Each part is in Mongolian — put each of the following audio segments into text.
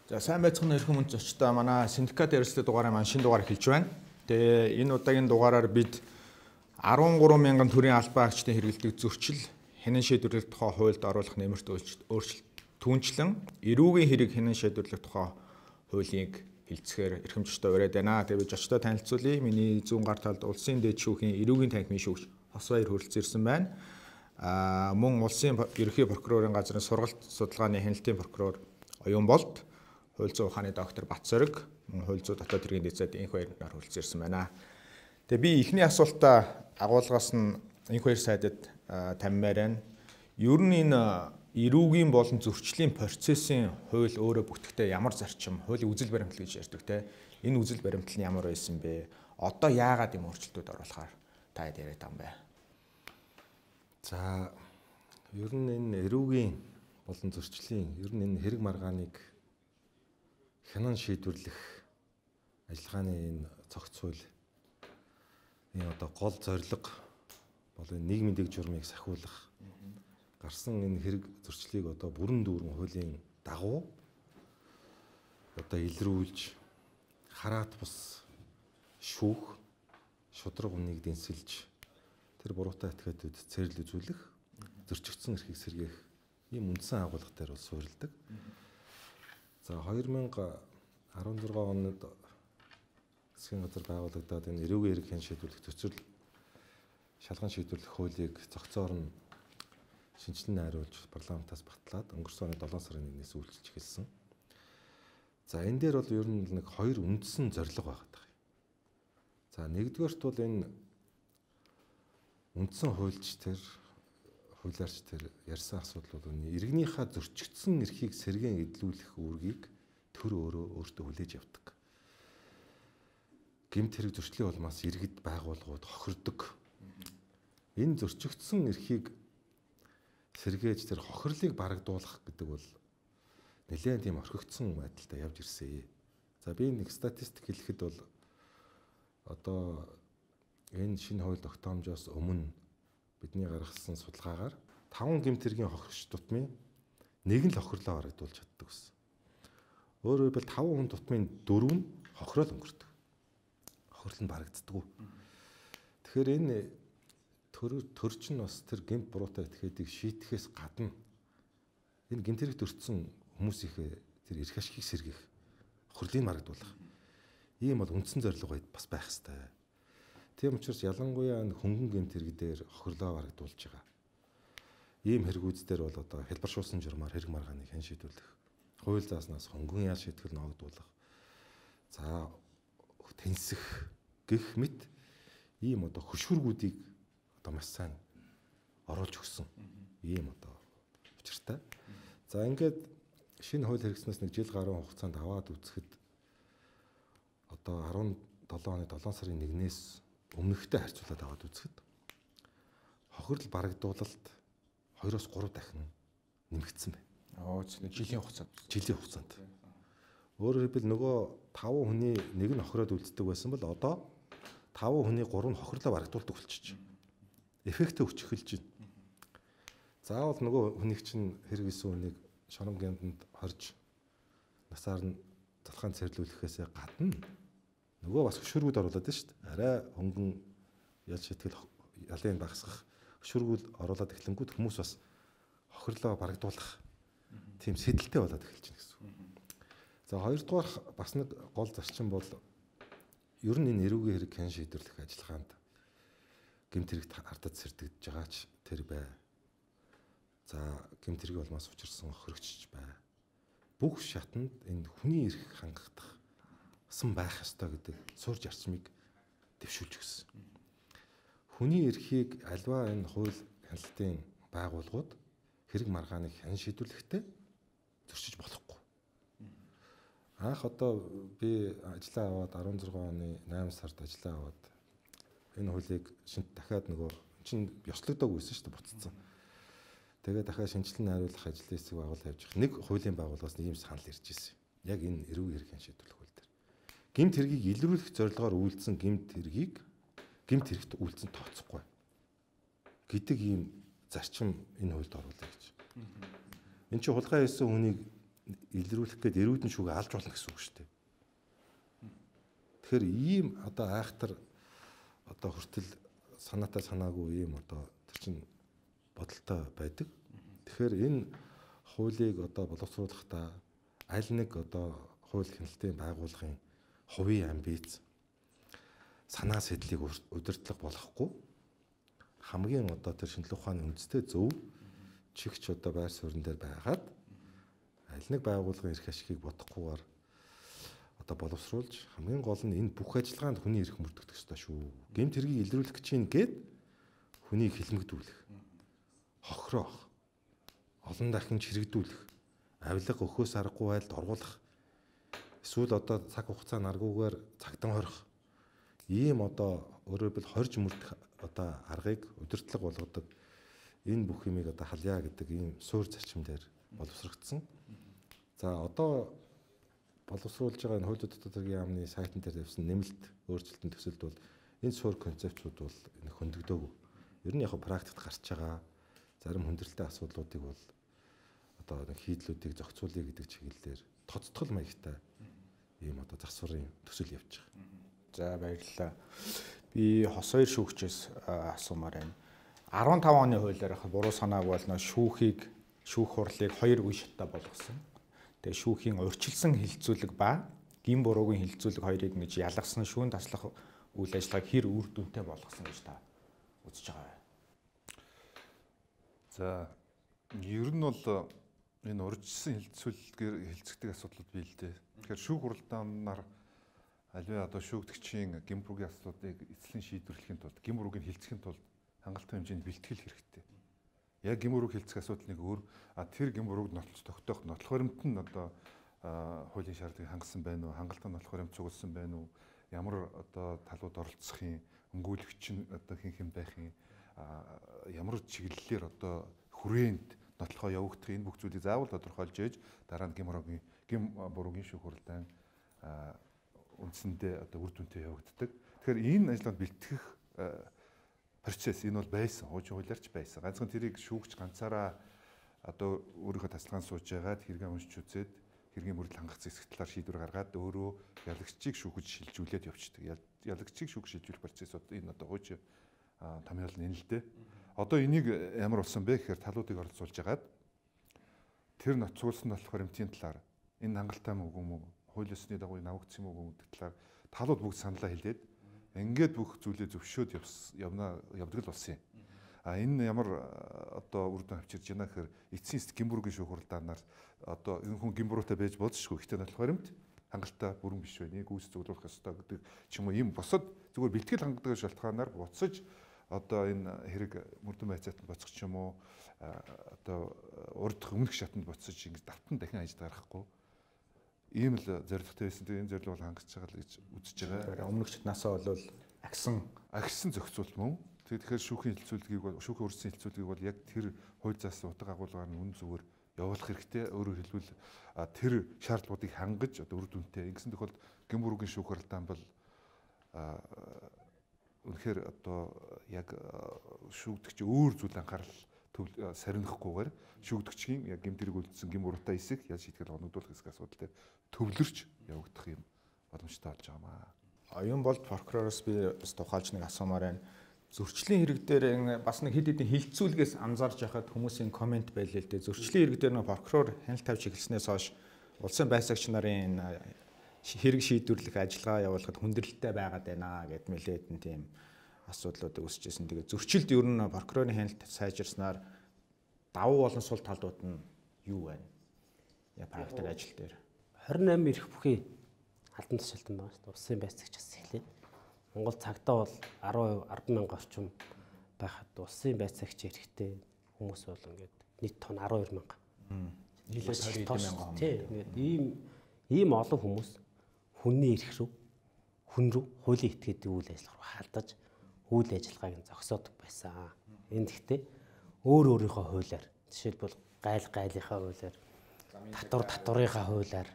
За сайн байцгаана эрхэм хүнд зочдоо манай синдикат ярилцлагын дугаараа маань шинэ дугаар эхэлж байна. Тэгээ энэ удаагийн дугаараар бид 13 мянган төрийн албан агчдын хэрэглэдэг зөрчил хянан шийдвэрлэх тухай хуульд оруулах нэмэлт өөрчлөлт түнчлэн эрүүгийн хэрэг хянан шийдвэрлэх тухай хуулийг хэлцгээр эрхэм зочдоо ураад байна. Тэгээ би зочдоо танилцуулъя. Миний зүүн гар талд улсын дээд шүүхийн эрүүгийн танхимын шүүгч Хосбаяр хүрэлцэн ирсэн байна. Мөн улсын ерөнхий прокурорын газрын сургалт судалгааны хяналтын прокурор Оюунболд, хууль зүйн ухааны доктор Батцорог, мөн хууль зүйн дотоод хэргийн дэд сайд инх баяраар хүрэлцэн ирсэн байна. Тэгээ би эхний асуултаа агуулгаас нь инх баяр сайдад таммаар байна. Ер нь энэ эрүүгийн болон зөрчлийн процессын хууль өөрөө бүтэхдээ ямар зарчим, хуулийн үзэл баримтлал гэж ярьдаг те. Энэ үзэл баримтлал нь ямар байсан бэ? Одоо яагаад ийм өөрчлөлтүүд оруулахаар та хэд яриад байгаа юм бэ? За ер нь энэ эрүүгийн болон зөрчлийн ер нь энэ хэрэг маргааныг хянан шийдвэрлэх ажиллагааны энэ цогц хууль энэ одоо гол зорилго бол энэ нийгмийн дэг журмыг сахиулах гарсан энэ хэрэг зөрчлийг одоо бүрэн дүүрэн хуулийн дагуу одоо илрүүлж хараат бус шүүх шудраг үннийг дэнсэлж тэр буруутай этгээдүүд цэрэл үзүүлэх зөрчигдсөн эрхийг сэргээх ийм үндсэн агуулга дээр бол суурилдаг. За 2016 онд засгийн газар байгуулагдаад энэ эрүүгийн хэрэг хэн шийдвэрлэх төсөл шалган шийдвэрлэх хуулийг зохицоор нь шинжилэн найруулж парламентаас батлаад өнгөрсөн оны 7 сарын 1-ээс үйлчилж эхэлсэн. За энэ дээр бол ер нь нэг хоёр үндсэн зорилго байгаа даа. За нэгдүгээрт бол энэ үндсэн хуульч тэр хуулиарч тэр ярьсан асуудал бол иргэнийхээ зөрчигдсөн эрхийг сэргээн эдлүүлэх үүргийг төр өөрөө өөртөө хүлээж авдаг. Гэмт хэрэг зөрчлийн улмаас иргэд байгууллагууд хохирдог. Энэ зөрчигдсөн эрхийг сэргээж тэр хохирлыг барагдуулах гэдэг бол нэлээд тийм орхигдсон байдалтай явж ирсэн. За би нэг статистик хэлэхэд бол одоо энэ шинэ хууль тогтоомжоос өмнө бидний гаргасан судалгаагаар 5 гэмт хэргийн хохирогч тутмын нэг нь л хохирлоо барагдуулж чаддаг гэсэн. Өөрөөр хэлбэл 5 хүн тутмын 4 нь хохирол өнгөрдөг. Хохирол нь барагддаггүй. Тэгэхээр энэ төр чинь бас тэр гэмт буруутай этгээдийг шийтгэхээс гадна энэ гэмт хэрэгт өртсөн хүмүүсийнхээ тэр эрх ашигыг сэргээх, хохирлыг барагдуулах ийм бол үндсэн зорилго бас байх ёстой. Тийм учраас ялангуяа энэ хөнгөн гэмт хэрэг дээр хохирлоо барагдуулж байгаа. Ийм хэрэгүүд дээр бол одоо хэлбэршүүлсэн журмаар хэрэг маргааныг хэн шийдвэрлэх, хууль зааснаас хөнгөн ял шийтгэл ноогдуулах, за тэнсэх гэх мэт ийм одоо хөшүүргүүдийг одоо маш сайн оруулж өгсөн ийм одоо учиртай. За ингээд шинэ хууль хэрэгснээс нэг жил гаруй хугацаанд аваад үзэхэд одоо 17 оны 7 сарын 1-ээс өмнөхтэй харьцуулаад аваад үзэхэд хохирол барагдуулалт 2-3 дахин нэмэгдсэн байна. Оо жилийн хугацаанд. Жилийн хугацаанд. Өөрөөр хэлбэл нөгөө 5 хүний нэг нь хохироод үлддэг байсан бол одоо 5 хүний 3 нь хохирлоо барагдуулдаг болчих. Эффектээ өчөх эхэлж байна. Заавал нөгөө хүнийг чинь хэрэг исэн хүнийг шорон гямданд хорж насаар нь залхаан цэрлүүлэхээс гадна нөгөө бас хөшүүргүүд оруулаад байна шүү дээ. Арай хөнгөн ял шийтгэл ялын багасгах хөшүүргүүд оруулаад эхлэнгүүт хүмүүс бас хохирлоо барагдуулах тийм сэтэлтэй болоод эхэлж байна гэсэн үг. За хоёрдугаар бас нэг гол зарчим бол ер нь энэ эрүүгийн хэрэг хэн шийдвэрлэх ажиллагаанд гэмт хэрэгт ардад сэрдэгдэж байгаа ч тэр бай. За гэмт хэрэг улмаас учирсан хохирогч бай. Бүх шатанд энэ хүний эрх хангагдах сан байх ёстой гэдэг суурь зарчмыг дэвшүүлж өгсөн. Хүний эрхийг альва энэ хууль хяналтын байгууллагууд хэрэг маргааныг хян шийдвэрлэхдээ зөрчиж болохгүй. Анх одоо би ажлаа аваад 16 оны 8 сард ажлаа аваад энэ хуулийг шинэ дахиад нөгөө чинь ёслогдоогүй байсан шүү дээ буцсан. Тэгээ дахиад шинжилэн найруулах ажлын хэсэг байгууллага явж байгаа. Нэг хуулийн байгууллагаас нэг юм санал ирж ирсэн. Яг энэ эрүүгийн хэрэг хэн шийдвэрлэх хууль дээр. Гэмт хэргийг илрүүлэх зорилгоор үйлдсэн гэмт хэргийг гэмт хэрэгт үйлдсэн тооцохгүй гэдэг ийм зарчим энэ хуульд оруулъя гэж. Энд чинь хулгай хийсэн хүнийг илрүүлэх гээд эрүүдэн шүүгээ алж болно гэсэн үг шүү дээ. Тэгэхээр ийм одоо айхтар одоо хүртэл санаатай санаагүй ийм одоо тэр чинь бодолтой байдаг. Тэгэхээр энэ хуулийг одоо боловсруулахдаа аль нэг одоо хууль хяналтын байгууллагын хувийн амбиц санаа сэдлийг удирдлага болохгүй хамгийн одоо тэр шинжлэх ухааны үндэстэй зөв чигч одоо байр суурин дээр байгаад аль нэг байгууллагын эрх ашигыг бодохгүйгээр одоо боловсруулж хамгийн гол нь энэ бүх ажиллагаанд хүний эрх мөрдөгдөх ёстой шүү. Гэмт хэргийг илрүүлэх гэж чинь гээд хүнийг хилмигдүүлэх, хохироох, олон дахин чирэгдүүлэх, авилга өхөөс аргагүй байлд оргуулах, эсвэл одоо цаг хугацаа наргүйгээр цагтан хорих ийм одоо өөрөөр хэлбэл хорж мөрдөх одоо аргыг удирдлага болгодог энэ бүх юмыг одоо халъя гэдэг ийм суур зарчим дээр боловсрогдсон. За одоо боловсруулж байгаа энэ хууль дотоод хэргийн яамны сайтн дээр тавьсан нэмэлт өөрчлөлтийн төсөлд бол энэ суур концепцууд бол нэг хөндөгдөөгүй. Ер нь яг практикт гарч байгаа зарим хүндрэлтэй асуудлуудыг бол одоо нэг хийдлүүдийг зохицуулъя гэдэг чиглэлээр тоцтгол маягтай ийм одоо засварын төсөл явж байгаа. За баярлалаа. Би хос хоёр шүүгчээс асуумаар байна. 15 оны хуулиар буруу санааг бол нөө шүүхийг шүүх хурлыг хоёр үе шаттай болгосон. Тэгээ шүүхийн урьдчилсан хилцүүлэг ба гин буруугийн хилцүүлэг хоёрыг ингэж ялгасан шүүн таслах үйл ажиллагааг хэр үр дүнтэй болгосон гэж та үзэж байгаа вэ? За ер нь бол энэ урьдчилсан хилцүүлгээр хилцэгдэг асуудлууд бий л дээ. Тэгэхээр шүүх хуралдаанаар аливаа одоо шүүгдэгчийн гэм буруугийн асуудлыг эцслийн шийдвэрлэхийн тулд гэм бурууг нь хилцэхийн тулд хангалттай хэмжээнд бэлтгэл хэрэгтэй. Яг гэм бурууг хилцэх асуудал нэг өөр, а тэр гэм бурууг нотлож тогтоох нотлох баримт нь одоо хуулийн шаардлагыг хангасан байна уу, хангалттай нотлох баримт цугласан байна уу, ямар одоо талууд оролцох юм, өмгөөлөгч нь одоо хэн хэн байх юм, ямар чиглэлээр одоо хүрээнд нотлохоо явагдах энэ бүх зүйлийг заавал тодорхойлж ээж дараа нь гэм буруугийн шүүх хуралдаан үндсэндээ одоо үр дүнтэй явагддаг. Тэгэхээр энэ ажиллагаанд бэлтгэх процесс энэ бол байсан. Хуучин хуулиар ч байсан. Ганцхан тэрийг шүүгч ганцаараа одоо өөрийнхөө тасалгаанд сууж байгаад хэргээ уншиж үзээд хэргийн мөрдөл хангах зэсэх талаар шийдвэр гаргаад өөрөө ялагчийг шүүхэж шилжүүлээд явчихдаг. Ялагчийг шүүх шилжүүлэх процесс энэ одоо хуучин томьёол нь энэ л дээ. Одоо энийг ямар болсон бэ гэхээр талуудыг оролцуулж хагаад тэр ноцуулсан нотлох баримтын талаар энэ хангалттай мөн үгүй мүү, хууль ёсны дагуу энэ авагдсан юм уу гэдэг талаар талууд бүгд саналаа хэлээд ингээд бүх зүйлээ зөвшөөд явна явдаг л болсон юм. А энэ ямар одоо үр дүн авчирж байна гэхээр эцсийн эцэст гэм буруугийн шүүх хуралдаанаар одоо энэ хүн гэм буруутай байж болзошгүй. Гэхдээ нотлох баримт хангалттай бүрэн биш байна. Гүйц зөвлөх ёстой гэдэг ч юм уу ийм бусад зүгээр бэлтгэл хангадаг шалтгаанаар буцаж одоо энэ хэрэг мөрдөн байцаатанд боцох ч юм уу одоо урдх өмнөх шатанд буцаж ингэж давтан дахин ажид гаргахгүй ийм л зорилготой байсан. Тэгээ энэ зорилго бол хангаж байгаа л гэж үзэж байгаа. Өмнөх шатнаасаа бол агсан зохицуулт мөн. Тэгэхээр шүүхийн хилцүүлгийг бол шүүхийн урьдчилсан хилцүүлгийг бол яг тэр хууль заасан утга агуулгаар нь үнэн зүгээр явуулах хэрэгтэй. Өөрөөр хэлбэл тэр шаардлагуудыг хангаж одоо үр дүнтэй. Ингэсэн тохиолдолд гэм буруугийн шүүх хуралдаан бол үнэхээр одоо яг шүүгдэгч өөр зүйл анхаарал сарнихгүйгээр шүүгдэгчийн яг гэм тэрэг үлдсэн гэм буруутай хэсэг ял шийтгэл оногдуулах хэсэг асуудал дээр төвлөрч явагдах юм боломжтой болж байгаа маа. Оюун болд прокуророос би бас тухайлж нэг асуумаар байна. Зөрчлийн хэрэг дээр бас нэг хэд хэдэн хилцүүлгээс анзаарч байхад хүмүүсийн комент байлээ л дээ. Зөрчлийн хэрэг дээр нэг прокурор хяналт тавьж эхэлснээс хойш улсын байсагч нарын хэрэг шийдвэрлэх ажиллагаа явуулахад хүндрэлтэй байгаад байна гэд мэлээд нь тийм асуудлуудыг үүсгэжсэн. Тэгээд зөрчилд ер нь прокурорын хяналт сайжирснаар давуу болон сул талууд нь юу байна? Яг практик ажил дээр 28 эрх бүхий албан тушаалтан байгаа шүү дээ. Улсын байцаагч бас эхлээд Монгол цагдаа бол 10% 10,000 орчим байхад улсын байцаагч эрэхтэй хүмүүс бол ингээд нийт тон 12,000. Нийлээд 20 мянган. Тийм. Ингээд ийм олон хүмүүс хүний эрх рүү хүн рүү хуулийн этгээдийн үйл ажиллагаа руу халдаж үйл ажиллагааг нь зогсоодог байсан. Энэ гэхдээ өөр өөрийнхөө хуулиар жишээлбэл гайл гайлынхаа хуулиар, татвар татварынхаа хуулиар,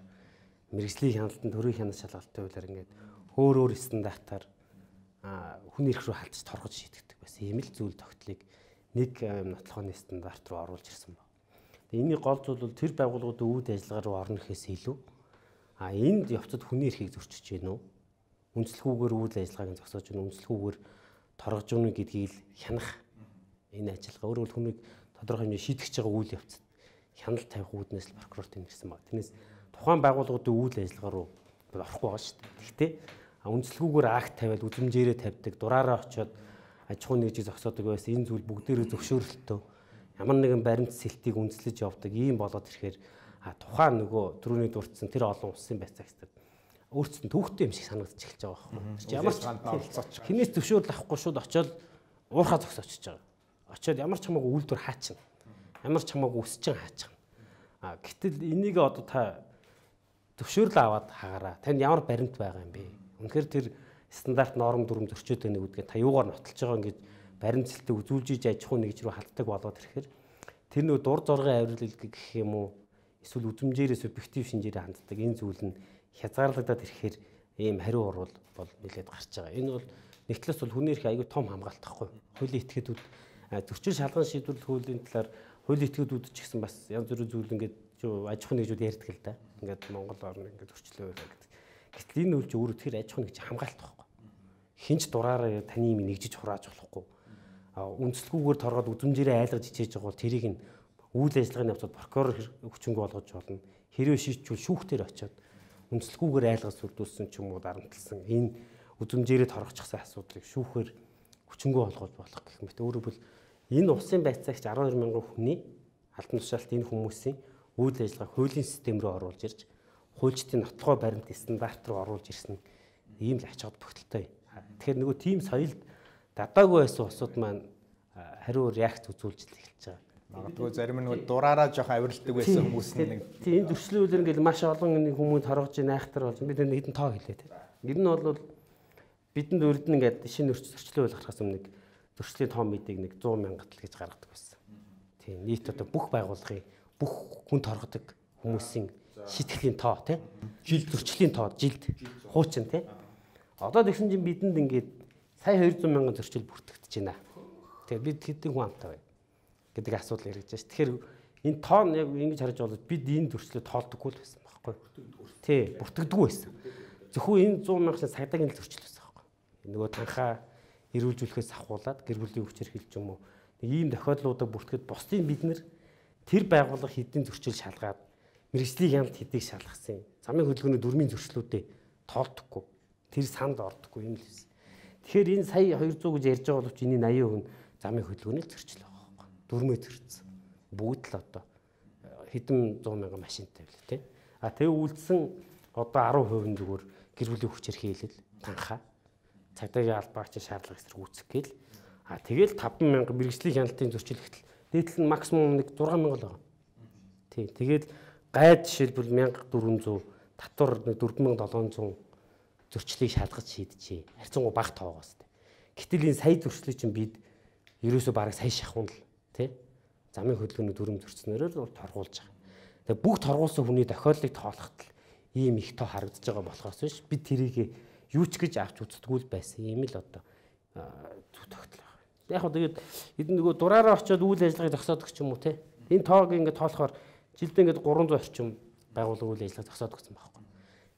мэргэжлийн хяналтын төрийн хяналт шалгалтын хуулиар ингээд өөр өөр стандартаар хүний эрх рүү халдаж торгож шийдэгдэг байсан. Ийм л зүйл тогтлыг нэг нотлохооны стандарт руу оруулж ирсэн баг. Тэгээ энэний гол зүйл бол тэр байгууллагуудын үйл ажиллагаа руу орно гэхээс илүү энд явцад хүний эрхийг зөрчиж гэнэ үү? Үндэслэхүүгээр үйл ажиллагааг зогсоож гэнэ, үндэслэхүүгээр торгож гэнэ гэдгийг л хянах энэ ажиллагаа. Өөрөөр хэлбэл хүнийг тодорхой хэмжээ шийтгэж байгаа үйл явцад хяналт тавих үүднээс л прокурорт ирсэн баг. Тэрнээс тухайн байгууллагуудын үйл ажиллагаа руу орохгүй байгаа шүү дээ. Гэхдээ үндэслэхүүгээр акт тавиал үзмжээрээ тавьдаг, дураараа очиод аж ахуйн нэгжийг зогсоодог байсан. Энэ зүйл бүгдээрээ зөвшөөрөлтөө ямар нэгэн баримт сэлтийг үндэслэж явдаг ийм болоод ирэхээр тухайн нөгөө түрүүний дурдсан тэр олон улсын байцаагчдад өөрсдөнд түүхтэй юм шиг санагдчих эхэлж байгаа байхгүй. Ямар ч хинээс зөвшөөрөл авахгүй шууд очиод уурхаа зогсоочж байгаа. Очиод ямар ч хамаагүй үйлдвэр хаачна. Ямар ч хамаагүй өсчин хаачихна. Гэтэл энийг одоо та зөвшөөрөл аваад хаагаараа. Танд ямар баримт байгаа юм бэ? Үнэхээр тэр стандарт норм дүрм зөрчөөд байна гэдгээ та юугаар нотолж байгаа ингэж баримт сэлтийг үзүүлж иж аж ахуй нэгж рүү халтдаг болоод ирэхээр тэр нөгөө дур зоргын авирлал гэх юм уу эсвэл үзмжээрээ субъектив шинжээрээ ханддаг энэ зүйл нь хязгаарлагдаад ирэхээр ийм хариу урвал бол нэлээд гарч байгаа. Энэ бол нэг талаас бол хүний эрх аягүй том хамгаалт байхгүй. Хуулийн этгээдүүд зөрчил шалган шийдвэрлэх хуулийн талаар хуулийн этгээдүүд ч гэсэн бас янз бүрийн зүйл ингээд аж ахуйн нэгжүүд ярьдаг л да. Ингээд Монгол орн ингээд зөрчлөө байлаа гэдэг. Гэтэл энэ үйл чи өөрөө тэр аж ахуйн нэгж хамгаалт байхгүй. Хинч дураараа таны юм нэгжиж хурааж болохгүй. Үндэслэхүүгээр торгоод үзмжээрээ айлгаж хичээж байгаа бол тэрийг нь үйл ажиллагааны явцад прокурор хүчингү болгож болно. Хэрвээ шийдчихвэл шүүхтэр очиод үндэслэхүүгээр айлгаж сүрдүүлсэн ч юм уу дарамтлсан энэ үзмжээрээ торгочихсан асуудлыг шүүхээр хүчингү болгож болох гэх мэт. Өөрөөр хэлбэл энэ улсын байцаагч 12 мянган хүний албан тушаалт энэ хүмүүсийн үйл ажиллагааг хуулийн систем рүү оруулж ирж хуульчдын нотлогоо баримт стандарт руу оруулж ирсэн ийм л ач холбогдолтой. Тэгэхээр нөгөө тийм соёлд дадаагүй байсан улсууд маань хариу реакц үзүүлж эхэлж байгаа. Магадгүй зарим нь дураараа жоохон авиралдаг байсан хүмүүс нь нэг тийм энэ зөрчлийн үйлэр ингээл маш олон нэг хүмүүс торгож найхтар болж би тэнд хэдэн тоо хэлээ тийм. Ер нь бол бидэнд урд нь ингээд шинэ зөрчлийн үйл гарахаас өмнө нэг зөрчлийн тоо мэдээг нэг 100 мянгат л гэж гаргадаг байсан. Тийм нийт одоо бүх байгууллагын бүх хүн торгодог хүмүүсийн шийтгэлийн тоо тийм. Жил зөрчлийн тоо жилд хуучин тийм. Одоо тэгсэн чинь бидэнд ингээд сая 200 мянган зөрчил бүртгэгдэж байна. Тэгэхээр бид хэдэн хүн амтай вэ гэдэг асуудал яригдж байна. Тэгэхээр энэ тоо нь яг ингэж харж болоод бид энэ зөрчлөө тоолдоггүй л байсан байхгүй. Тий, бүртгэдэггүй байсан. Зөвхөн энэ 100 мянган цагдаагийн л зөрчил байсан байхгүй. Нөгөө танхаа эрүүлжүүлэхээс ахуулаад гэр бүлийн хүчээр хэлж юм уу. Нэг ийм тохиолдлуудаа бүртгэхэд бусдын бид нэр тэр байгууллага хэдийн зөрчил шалгаад мэргэжлийн хяналт хэдийг шалгасан. Замын хөдөлгөөний дүрмийн зөрчлүүдээ тоолдоггүй. Тэр санд ордоггүй юм л байсан. Тэгэхээр энэ сая 200 гэж ярьж байгаа боловч энэний 80% нь замын хөдөлгөөний л зөрчил байгаа байхгүй. Дүрмээ зөрчсөн. Бүгд л одоо хэдэн 100 мянган машинтай байлаа тий. А тэгээ үлдсэн одоо 10% нь зүгээр гэр бүлийн хүчээр хийлэл танхаа цагдаагийн албаагч шаардлага эсрэг үүсгэх гээл. А тэгэл 5 мянган мэргэжлийн хяналтын зөрчил гэтэл дээдл нь максимум нэг 6 мянга л байгаа. Тий. Тэгээд гайд жишээлбэл 1400 татвар 4700 зөрчлийг шалгаж шийджээ. Харьцангуй бага тоогоос тий. Гэтэл энэ сая зөрчлийг чинь бид ерөөсөө бараг сая шахуун л тий. Замын хөдөлгөөний дүрм зөрчснөөр л торгуулж байгаа. Тэгээ бүх торгуулсан хүний тохиолдлыг тоолоход л ийм их тоо харагдаж байгаа болохоос биш бид тэрийг юу ч гэж авч үздэггүй л байсан юм л одоо зүг тогтол байна. Яг хөө тэгээд эдэн нөгөө дураараа очиод үйл ажиллагааг зогсоодог ч юм уу те. Энэ тоог ингээд тоолохоор жилдээ ингээд 300 орчим байгууллага үйл ажиллагаа зогсоодог гэсэн байхгүй.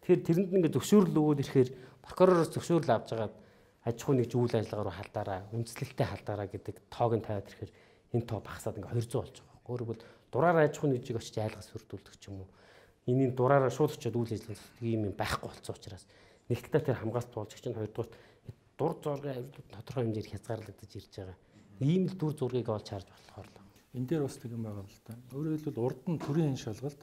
Тэгэхээр тэрэнд нь ингээд зөвшөөрөл өгөөд ирэхээр прокуророос зөвшөөрөл авч агаад аж ахуй нэгж үйл ажиллагаа руу халдаараа, үндэслэлтэй халдаараа гэдэг тоог нь тавиад ирэхээр энэ тоо багасаад ингээд 200 болж байгаа байхгүй. Өөрөөр хэлбэл дураараа аж ахуй нэгжийг очиж айлгаж сүрдүүлдэг ч юм уу. Энийн дураараа шууд очиод үйл ажиллагаа зогсдог юм байхгүй болсон учраас нэг талаар тэр хамгаалт болж чинь хоёрдугаар дур зургийн авирлууд тодорхой хэмжээр хязгаарлагдаж ирж байгаа. Ийм л дүр зургийг олж харж болохоор л. Энэ дээр бас тэг юм байгаа л да. Өөрөөр хэлбэл урд нь төрийн хэн шалгалт,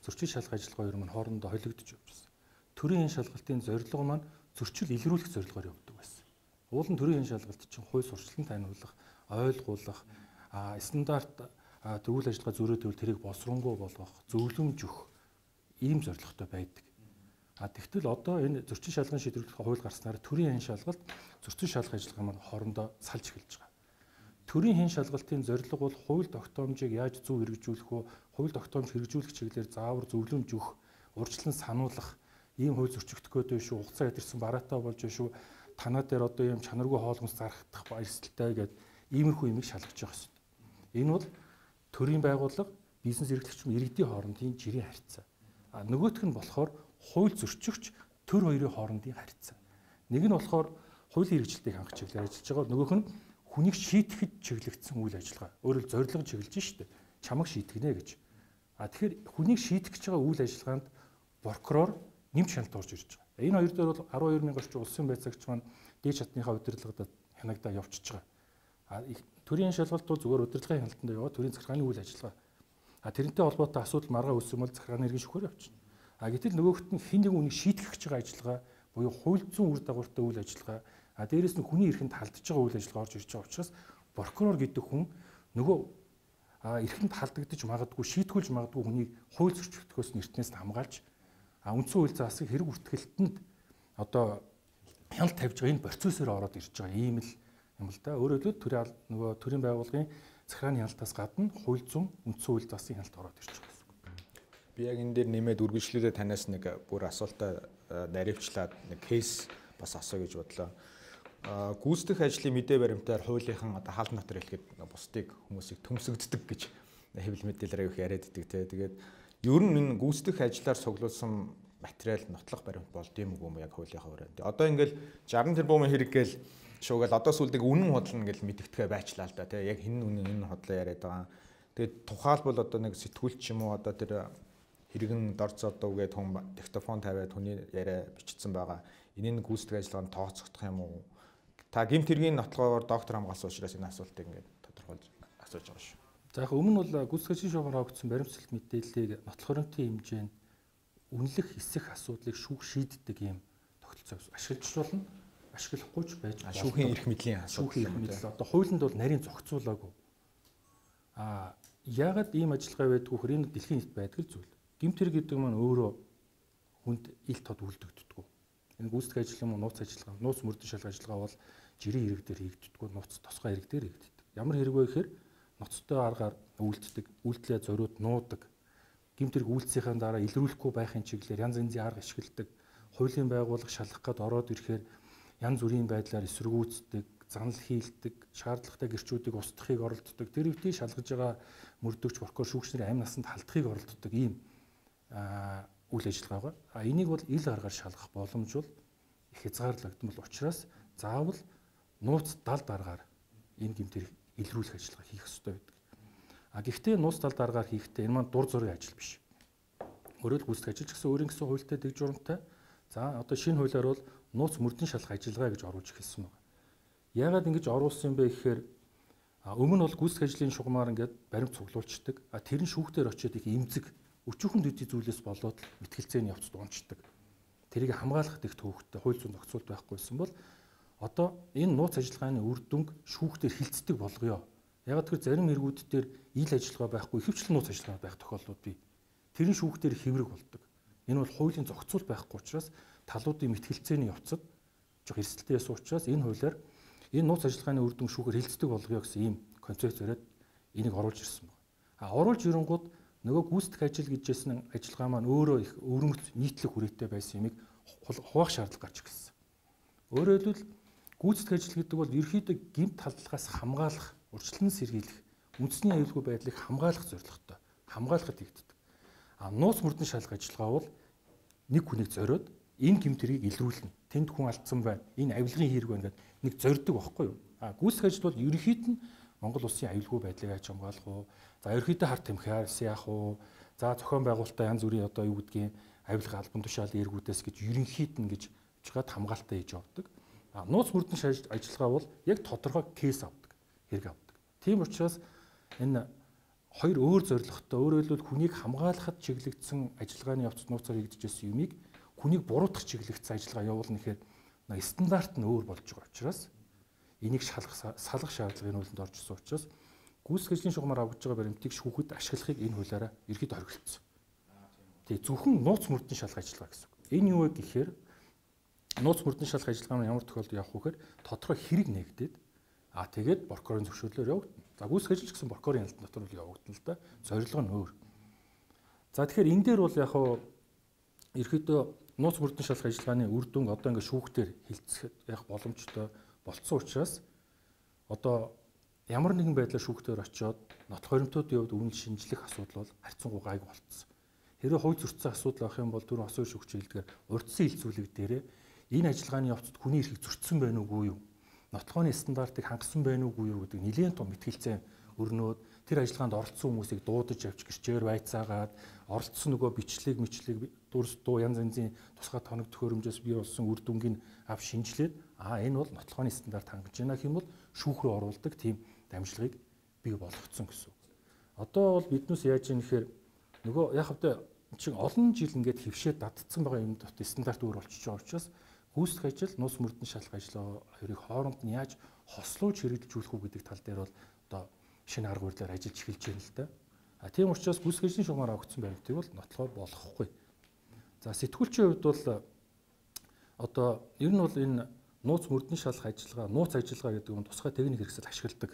зөрчил шалгах ажиллагаа хоёр маань хоорондоо холигдож явжсэн. Төрийн хэн шалгалтын зорилго маань зөрчил илрүүлэх зорилгоор явдаг байсан. Уул нь төрийн хэн шалгалт чинь хууль сурчлан таниулах, ойлгуулах, стандарт үйл ажиллагаа зөрөөд тэрийг боловсронгуй болгох, зөвлөмж өгөх ийм зорилготой байдаг. А тэгтэл одоо энэ зөрчил шалган шийдвэрлэх хууль гарснаар төрийн хэн шалгалт, зөрчил шалгах ажиллагаа маань хоорондоо салж эхэлж байгаа. Төрийн хэн шалгалтын зорилго бол хууль тогтоомжийг яаж зөв хэрэгжүүлэх вэ? Хууль тогтоомж хэрэгжүүлэх чиглэлээр заавар зөвлөмж өгөх, урьдчилан сануулах, ийм хууль зөрчигдөх гээд байна шүү, хугацаа ядарсан бараатай болж байна шүү, танаа дээр одоо ийм чанаргүй хоол хүнс зарагдах эрсдэлтэй гэдэг иймэрхүү юмыг шалгаж явах хэрэгтэй. Энэ бол төрийн байгууллага бизнес эрхлэгч иргэдийн хоорондын жирийн харьцаа. А нөгөөх нь болохоор хууль зөрчигч төр хоёрын хоорондын харьцаа. Нэг нь болохоор хуулийн хэрэгжилтийг хангах чиглэлээр ажиллаж байгаа. Нөгөөх нь хүнийг шийтгэхэд чиглэгдсэн үйл ажиллагаа. Өөрөөр зорилго чиглэж штэ. Чамаг шийтгэнэ гэж. А тэгэхээр хүнийг шийтгэж байгаа үйл ажиллагаанд прокурор нэмж хяналт орж ирж байгаа. Энэ хоёр дээр бол 12 мянган орчим улсын байцаагч маань дээд шатныхаа удирдлагад хянагдаа явчихж байгаа. А төрийн шалгалт бол зүгээр удирдлагын хяналтанд яваа төрийн захиргааны үйл ажиллагаа. А тэрнтэй холбоотой асуудал маргаа үүссэн бол захиргааны иргэн шүүхээр явчихна. А гэтэл нөгөөхт нь хэн нэгэн үнийг шийтгэх гэж байгаа ажиллагаа буюу хууль зүйн үр дагавартай үйл ажиллагаа, а дээрэс нь хүний эрхэнд халдж байгаа үйл ажиллагаа орж ирж байгаа учраас прокурор гэдэг хүн нөгөө эрхэнд халдагдаж магадгүй, шийтгүүлж магадгүй хүнийг хууль зөрчилдөхөөс нь эртнээс нь хамгаалж, а үндсэн хууль заасан хэрэг бүртгэлтэнд одоо хяналт тавьж байгаа энэ процессор ороод ирж байгаа ийм л юм л да. Өөрөөр хэлбэл төрийн нөгөө төрийн байгууллагын захиргааны хяналтаас гадна хууль зүйн үндсэн хууль заасан хяналт ороод ирж байгаа гэсэн үг. Би яг энэ дээр нэмээд үргэлжлүүлээ танаас нэг бүр асуултаа наривчлаад нэг кейс бас асуу гэж бодлоо. Гүйцэтгэх ажлын мэдээ баримтаар хуулийнхан одоо хаалт дотор хэлэхэд бусдыг хүмүүсийг төмсөгддөг гэж хэвлэл мэдээлэлээр их яриад идэг те. Тэгээд ер нь энэ гүйцэтгэх ажлаар цуглуулсан материал нотлох баримт болд юм уу яг хуулийнхаа хүрээнд. Одоо ингээл 60 тэрбумын хэрэг гээл шуугаал одоо сүүлдэг үнэн худлана гэл мэдгэтгэе байчлаа л да те. Яг хэн үнэн энэ худлаа яриад байгаа. Тэгээд тухайлбал одоо нэг сэтгүүлч юм уу одоо тэр хэрэгэн дор зодов гээд хүн диктофон тавиад хүний яриа бичсэн байгаа. Энэ нь гүйцэтгэх ажиллагаанд тооцогдох юм уу? Та гэмт хэргийн нотлогоор доктор хамгаалсан учраас энэ асуултыг ингээд тодорхойлж асууж байгаа шүү. За яг өмнө нь бол гүйцэтгэх ажлын шугамар авагдсан баримтчилт мэдээллийг нотлох баримтын хэмжээнд үнэлэх эсэх асуудлыг шүүх шийддэг юм тогтолцоо ашиглаж болно, ашиглахгүй ч байж болно. Шүүхийн эрх мэдлийн асуудал. Шүүхийн эрх мэдэл одоо хуулинд бол нарийн зохицуулаагүй. А яагаад ийм ажиллагаа байдгүй гэхээр энэ дэлхийн нийт байдаг л зүйл. Гэмт хэрэг гэдэг маань өөрөө хүнд ил тод үлдэгддэг. Энэ гүйцэтгэх ажил юм уу нууц ажиллагаа, нууц мөрдөн шалга ажиллагаа бол жирийн хэрэг дээр хийгддэггүй, нууц тусгай хэрэг дээр хийгддэг. Ямар хэрэг вэ гэхээр ноцтой аргаар үйлддэг, үйлдэлээ зориуд нуудаг. Гэмт хэрэг үйлдсийнхээ дараа илрүүлэхгүй байхын чиглэлээр янз янзын арга ашигладаг. Хуулийн байгууллага шалгах гээд ороод ирэхээр янз бүрийн байдлаар эсэргүүцдэг, занал хийлдэг, шаардлагатай гэрчүүдийг устгахыг оролддог. Тэр үедээ шалгаж байгаа мөрдөгч прокурор шүүгч нарын амь насанд халдахыг оролддог ийм үйл ажиллагаа байгаа. А энийг бол ил аргаар шалгах боломж бол их хязгаарлагдмал учраас заавал нууц далд аргаар энэ гэмт хэрэг илрүүлэх ажиллагаа хийх ёстой байдаг. А гэхдээ нууц далд аргаар хийхдээ энэ маань дур зургийн ажил биш. Өөрөөр гүйцэтгэх ажил ч гэсэн өөрийн гэсэн хуультай дэг журамтай. За одоо шинэ хуулиар бол нууц мөрдөн шалах ажиллагаа гэж оруулж эхэлсэн байна. Яагаад ингэж оруулсан юм бэ гэхээр өмнө нь бол гүйцэтгэх ажлын шугамар ингээд баримт цуглуулцдаг. А тэр нь шүүхтэр очиод их эмзэг өчүүхэн төдий зүйлээс болоод мэтгэлцээний явцад унцдаг. Тэрийг хамгаалах их төвөгтэй хууль зүйн зохицуулт байхгүйсэн бол одоо энэ нууц ажиллагааны үр дүнг шүүхтэр хилцдэг болгоё. Ягаад гэвэл зарим хэрэгүүд дээр ил ажиллагаа байхгүй, ихэвчлэн нууц ажиллагаа байх тохиолдлууд бий. Тэр нь шүүхтэр хэврэг болдог. Энэ бол хуулийн зохицуул байхгүй учраас талуудын мэтгэлцээний явцад жоох эрсдэлтэй байсан учраас энэ хуулиар энэ нууц ажиллагааны үр дүн шүүхээр хилцдэг болгоё гэсэн ийм концепц бариад энийг оруулж ирсэн байна. А оруулж ирэнгууд нөгөө гүйцэтгэх ажил гэж хэлсэн ажиллагаа маань өөрөө их өвөрмөц нийтлэг хүрээтэй байсан юмыг хуваах шаардлага гарч ирсэн. Өөрөөр хэлбэл гүйцэтгэх ажил гэдэг бол ерөнхийдөө гэмт халдлагаас хамгаалах, урьдчилан сэргийлэх, үндэсний аюулгүй байдлыг хамгаалах зорилготой хамгаалахад хийгддэг. А нууц мөрдөн шалгах ажиллагаа бол нэг хүнийг зориод энэ гэмт хэргийг илрүүлнэ. Тэнд хүн алдсан байна. Энэ авилгын хэрэг байна гэдэг нэг зорддог байхгүй юу? А гүйцэтгэх ажил бол ерөнхийд нь Монгол улсын аюулгүй байдлыг яаж хамгаалах уу? За ерөнхийдөө хар тамхиас яах уу? За зохион байгуулалтаа янз бүрийн одоо юу гэдгийг авилга албан тушаалын эргүүдээс гэж ерөнхийд нь гэж жигаад хамгаалтаа хийж явдаг. А нууц мөрдөн ажиллагаа бол яг тодорхой кейс авдаг, хэрэг авдаг. Тийм учраас энэ хоёр өөр зорилготой, өөрөөр хэлбэл хүнийг хамгаалахад чиглэгдсэн ажиллагааны явцад нууцаар хийгдэжсэн юмыг хүнийг буруутгах чиглэгдсэн ажиллагаа явуулна гэхээр стандарт нь өөр болж байгаа учраас энийг салгах шаардлага энэ хуулинд орж ирсэн учраас гүйцэтгэх ажлын шугамар авагдж байгаа баримтыг шүүхэд ашиглахыг энэ хуулиараа ерөнхийдөө хоригдсон. Тэгээ зөвхөн нууц мөрдөн шалгах ажиллагаа гэсэн үг. Энэ юу вэ гэхээр нууц мөрдөн шалгах ажиллагаа нь ямар тохиолдолд явах вэ гэхээр тодорхой хэрэг нэгдээд тэгээд прокурорын зөвшөөрлөөр явагдана. За гүйцэтгэх ажил ч гэсэн прокурорын хяналтын дотор бол явагдана л да. Зорилго нь өөр. За тэгэхээр энэ дээр бол яг хаа ерөнхийдөө нууц мөрдөн шалгах ажиллагааны үр дүнг одоо ингээд шүүхтэр хилцэх яг боломжтой болцсон учраас одоо Ямар нэгэн байдлаар шүүхтээр очиод нотлох баримтуудын хувьд үнэл шинжлэх асуудал бол харьцангуй гайгүй болцсон. Хэрвээ хууль зөрчсөн асуудал авах юм бол түрүүн осон шүүгч хэлдгээр урдсан хилцүүлэг дээрээ энэ ажиллагааны явцад хүний эрхийг зөрчсөн байна уугүй юу? Нотлохооны стандартыг хангасан байна уугүй юу гэдэг нэлээн том мэтгэлцээ өрнөөд тэр ажиллагаанд оролцсон хүмүүсийг дуудаж авч гэрчээр байцаагаад оролцсон нөгөө бичлэг мэтлэг дүрс дуу янз янзын тусгай тоног төхөөрөмжөөс бий болсон үр дүнгийг ав шинжилээд энэ бол нотлохооны стандарт хангаж байна гэх юм бол шүүх рүү оруулдаг тийм дамжлагыг бий болгоцсон гэсэн. Одоо бол биднээс яаж юм гэхээр нөгөө яг хэвдэ чинь олон жил ингээд хөвшөө дадцсан байгаа юм дот стандарт өөр болчихж байгаа учраас гүйцэтгэх ажил, нууц мөрдөн шалах ажил хоёрыг хооронд нь яаж хослуулж хэрэгжүүлэх үү гэдэг тал дээр бол одоо шинэ арга барилаар ажиллаж эхэлж байна л да. А тийм учраас гүйцэтгэх ажлын шугамар авагдсан баримтыг бол нотлохоо болохгүй. За сэтгүүлчийн хувьд бол одоо ер нь бол энэ нууц мөрдөн шалах ажиллагаа, нууц ажиллагаа гэдэг юм тусгай техник хэрэгсэл ашигладаг.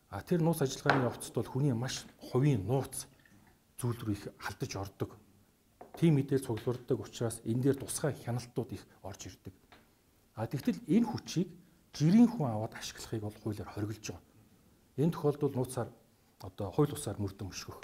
А тэр нууц ажиллагааны явцад бол хүний маш хувийн нууц зүйл рүү их алдаж ордог. Тийм мэдээлэл цуглуулдаг учраас энэ дээр тусгай хяналтууд их орж ирдэг. А тэгтэл энэ хүчийг жирийн хүн аваад ашиглахыг бол хуулиар хориглож байгаа. Энэ тохиолдолд нууцаар одоо хууль бусаар мөрдөн өшгөх,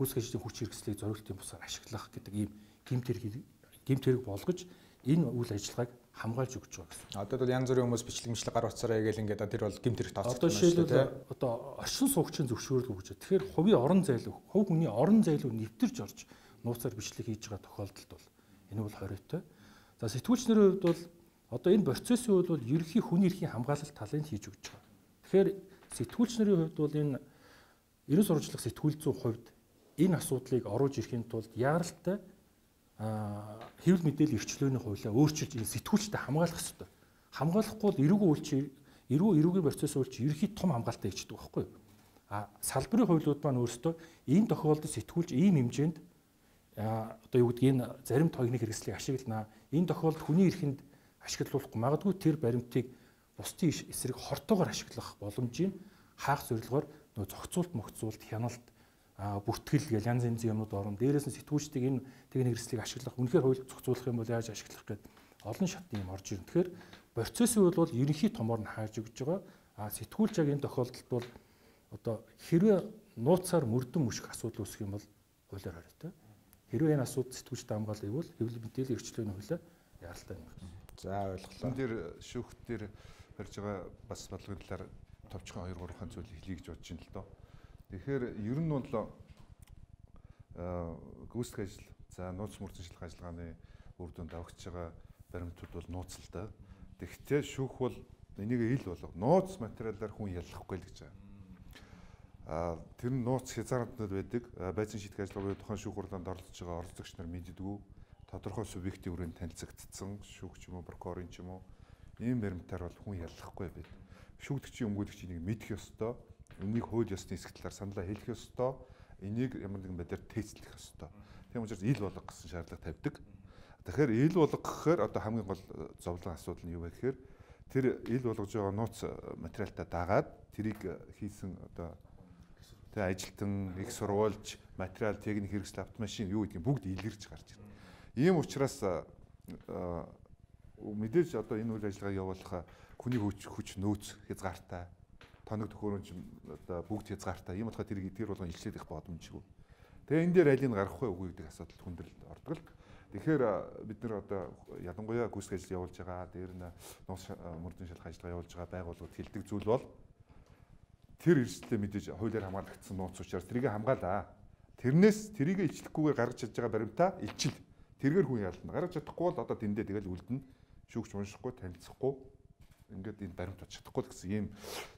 гүйцэтгэх ажлын хүч хэрэгслийг зориултын бусаар ашиглах гэдэг ийм гэмт хэрэг болгож энэ үйл ажиллагааг хамгаалж өгч байгаа гэсэн. Одоо бол янз бүрийн хүмүүс бичлэг мэтлэг гар утсаараа игээл ингээд тэр бол гэмт хэрэг тооцогдсон. Одоо жишээлбэл одоо оршин суугчийн зөвшөөрөл өгч. Тэгэхээр хувийн орон зайлуу, хувь хүний орон зайлуу нэвтэрч орж нууцаар бичлэг хийж байгаа тохиолдолд бол энэ бол хориотой. За сэтгүүлч нарын хувьд бол одоо энэ процессын хувьд бол ерөнхий хүний эрхийн хамгаалалт талыг хийж өгч байгаа. Тэгэхээр сэтгүүлч нарын хувьд бол энэ ерөн сурвалжлах сэтгүүл зүйн хувьд энэ асуудлыг оруулж ирэхийн тулд яаралтай хэвлэл мэдээлэл эрхчлөөний хуулиа өөрчилж энэ сэтгүүлчтэй хамгаалах ёстой. Хамгаалахгүй бол эрүүгийн үйлч эрүүгийн процесс үйлч ерөнхий том хамгаалалтаа хийждэг байхгүй юу? А салбарын хуулиуд маань өөрсдөө энэ тохиолдолд сэтгүүлч ийм хэмжээнд одоо юу гэдгийг энэ зарим техник хэрэгслийг ашигланаа. Энэ тохиолдолд хүний эрхэнд ашиглуулахгүй магадгүй тэр баримтыг бусдын эсрэг хортоогоор ашиглах боломжийг хаах зорилгоор нөгөө зохицуулт мохицуулт хяналт бүртгэл гэл янз янзын юмнууд орно. Дээрээс нь сэтгүүлчдийг энэ техник хэрэгслийг ашиглах, үнэхээр хууль зохицуулах юм бол яаж ашиглах гээд олон шатны юм орж ирнэ. Тэгэхээр процессын үйл бол ерөнхий томоор нь хааж өгч байгаа. А сэтгүүлч яг энэ тохиолдолд бол одоо хэрвээ нууцаар мөрдөн мөшөх асуудал үүсэх юм бол хуулиар хориотой. Хэрвээ энэ асуудал сэтгүүлчтэй хамгаалах бол хэвлэл мэдээллийн эрхчлөөний хуулиар яаралтай юм. За ойлголоо. Энэ дээр шүүх дээр барьж байгаа бас бодлогын талаар товчхон 2 3 зүйл хэлье гэж бодож байна л доо. Тэгэхээр ер нь бол гүйцэтгэх ажил, за нууц мөрдөн шалах ажиллагааны үр дүнд авагдж байгаа баримтууд бол нууц л да. Тэгэхдээ шүүх бол энийг ил болго. Нууц материалаар хүн яллахгүй л гэж байгаа. Тэр нь нууц хязгаарлалтнууд байдаг. Байцын шийдэх ажиллагаа буюу тухайн шүүх хурлаанд оролцож байгаа оролцогч нар мэддэггүй. Тодорхой субъектийн хүрээнд танилцагдсан шүүгч юм уу, прокурорын ч юм уу ийм баримтаар бол хүн яллахгүй байдаг. Шүүгдэгчийн өмгөөлөгчийн нэг мэдэх ёстой. Энийг хууль ёсны хэсэг талаар саналаа хэлэх ёстой. Энийг ямар нэгэн байдлаар тээцлэх ёстой. Тийм учраас ил болго гэсэн шаардлага тавьдаг. Тэгэхээр ил болго гэхээр одоо хамгийн гол зовлон асуудал нь юу вэ гэхээр тэр ил болгож байгаа нууц материалтаа дагаад тэрийг хийсэн одоо тэ ажилтан, их сурвалж, материал, техник хэрэгсэл, автомашин юу гэдгийг бүгд илэрч гарч ирнэ. Ийм учраас мэдээж одоо энэ үйл ажиллагааг явуулах хүний хүч нөөц хязгаартай, тоног төхөөрөмж одоо бүгд хязгаартай. Ийм болохоор тэрийг тэр болгон илчлээд их боломжгүй. Тэгээ энэ дээр алийг гаргах вэ үгүй гэдэг асуудал хүндрэлд ордог л. Тэгэхээр бид нар одоо ялангуяа гүйцэтгэх ажил явуулж байгаа, дээр нь нууц мөрдөн шалах ажиллагаа явуулж байгаа байгууллагууд хэлдэг зүйл бол тэр эрсдлээ мэдээж хуулиар хамгаалагдсан нууц учраас тэрийг хамгаалаа. Тэрнээс тэрийг илчлэхгүйгээр гаргаж чадж байгаа баримтаа илчил. Тэргээр хүн ялна. Гаргаж чадахгүй бол одоо тэндээ тэгэл үлдэнэ. Шүүгч уншихгүй, танилцахгүй ингээд энэ баримт очиж чадахгүй л гэсэн ийм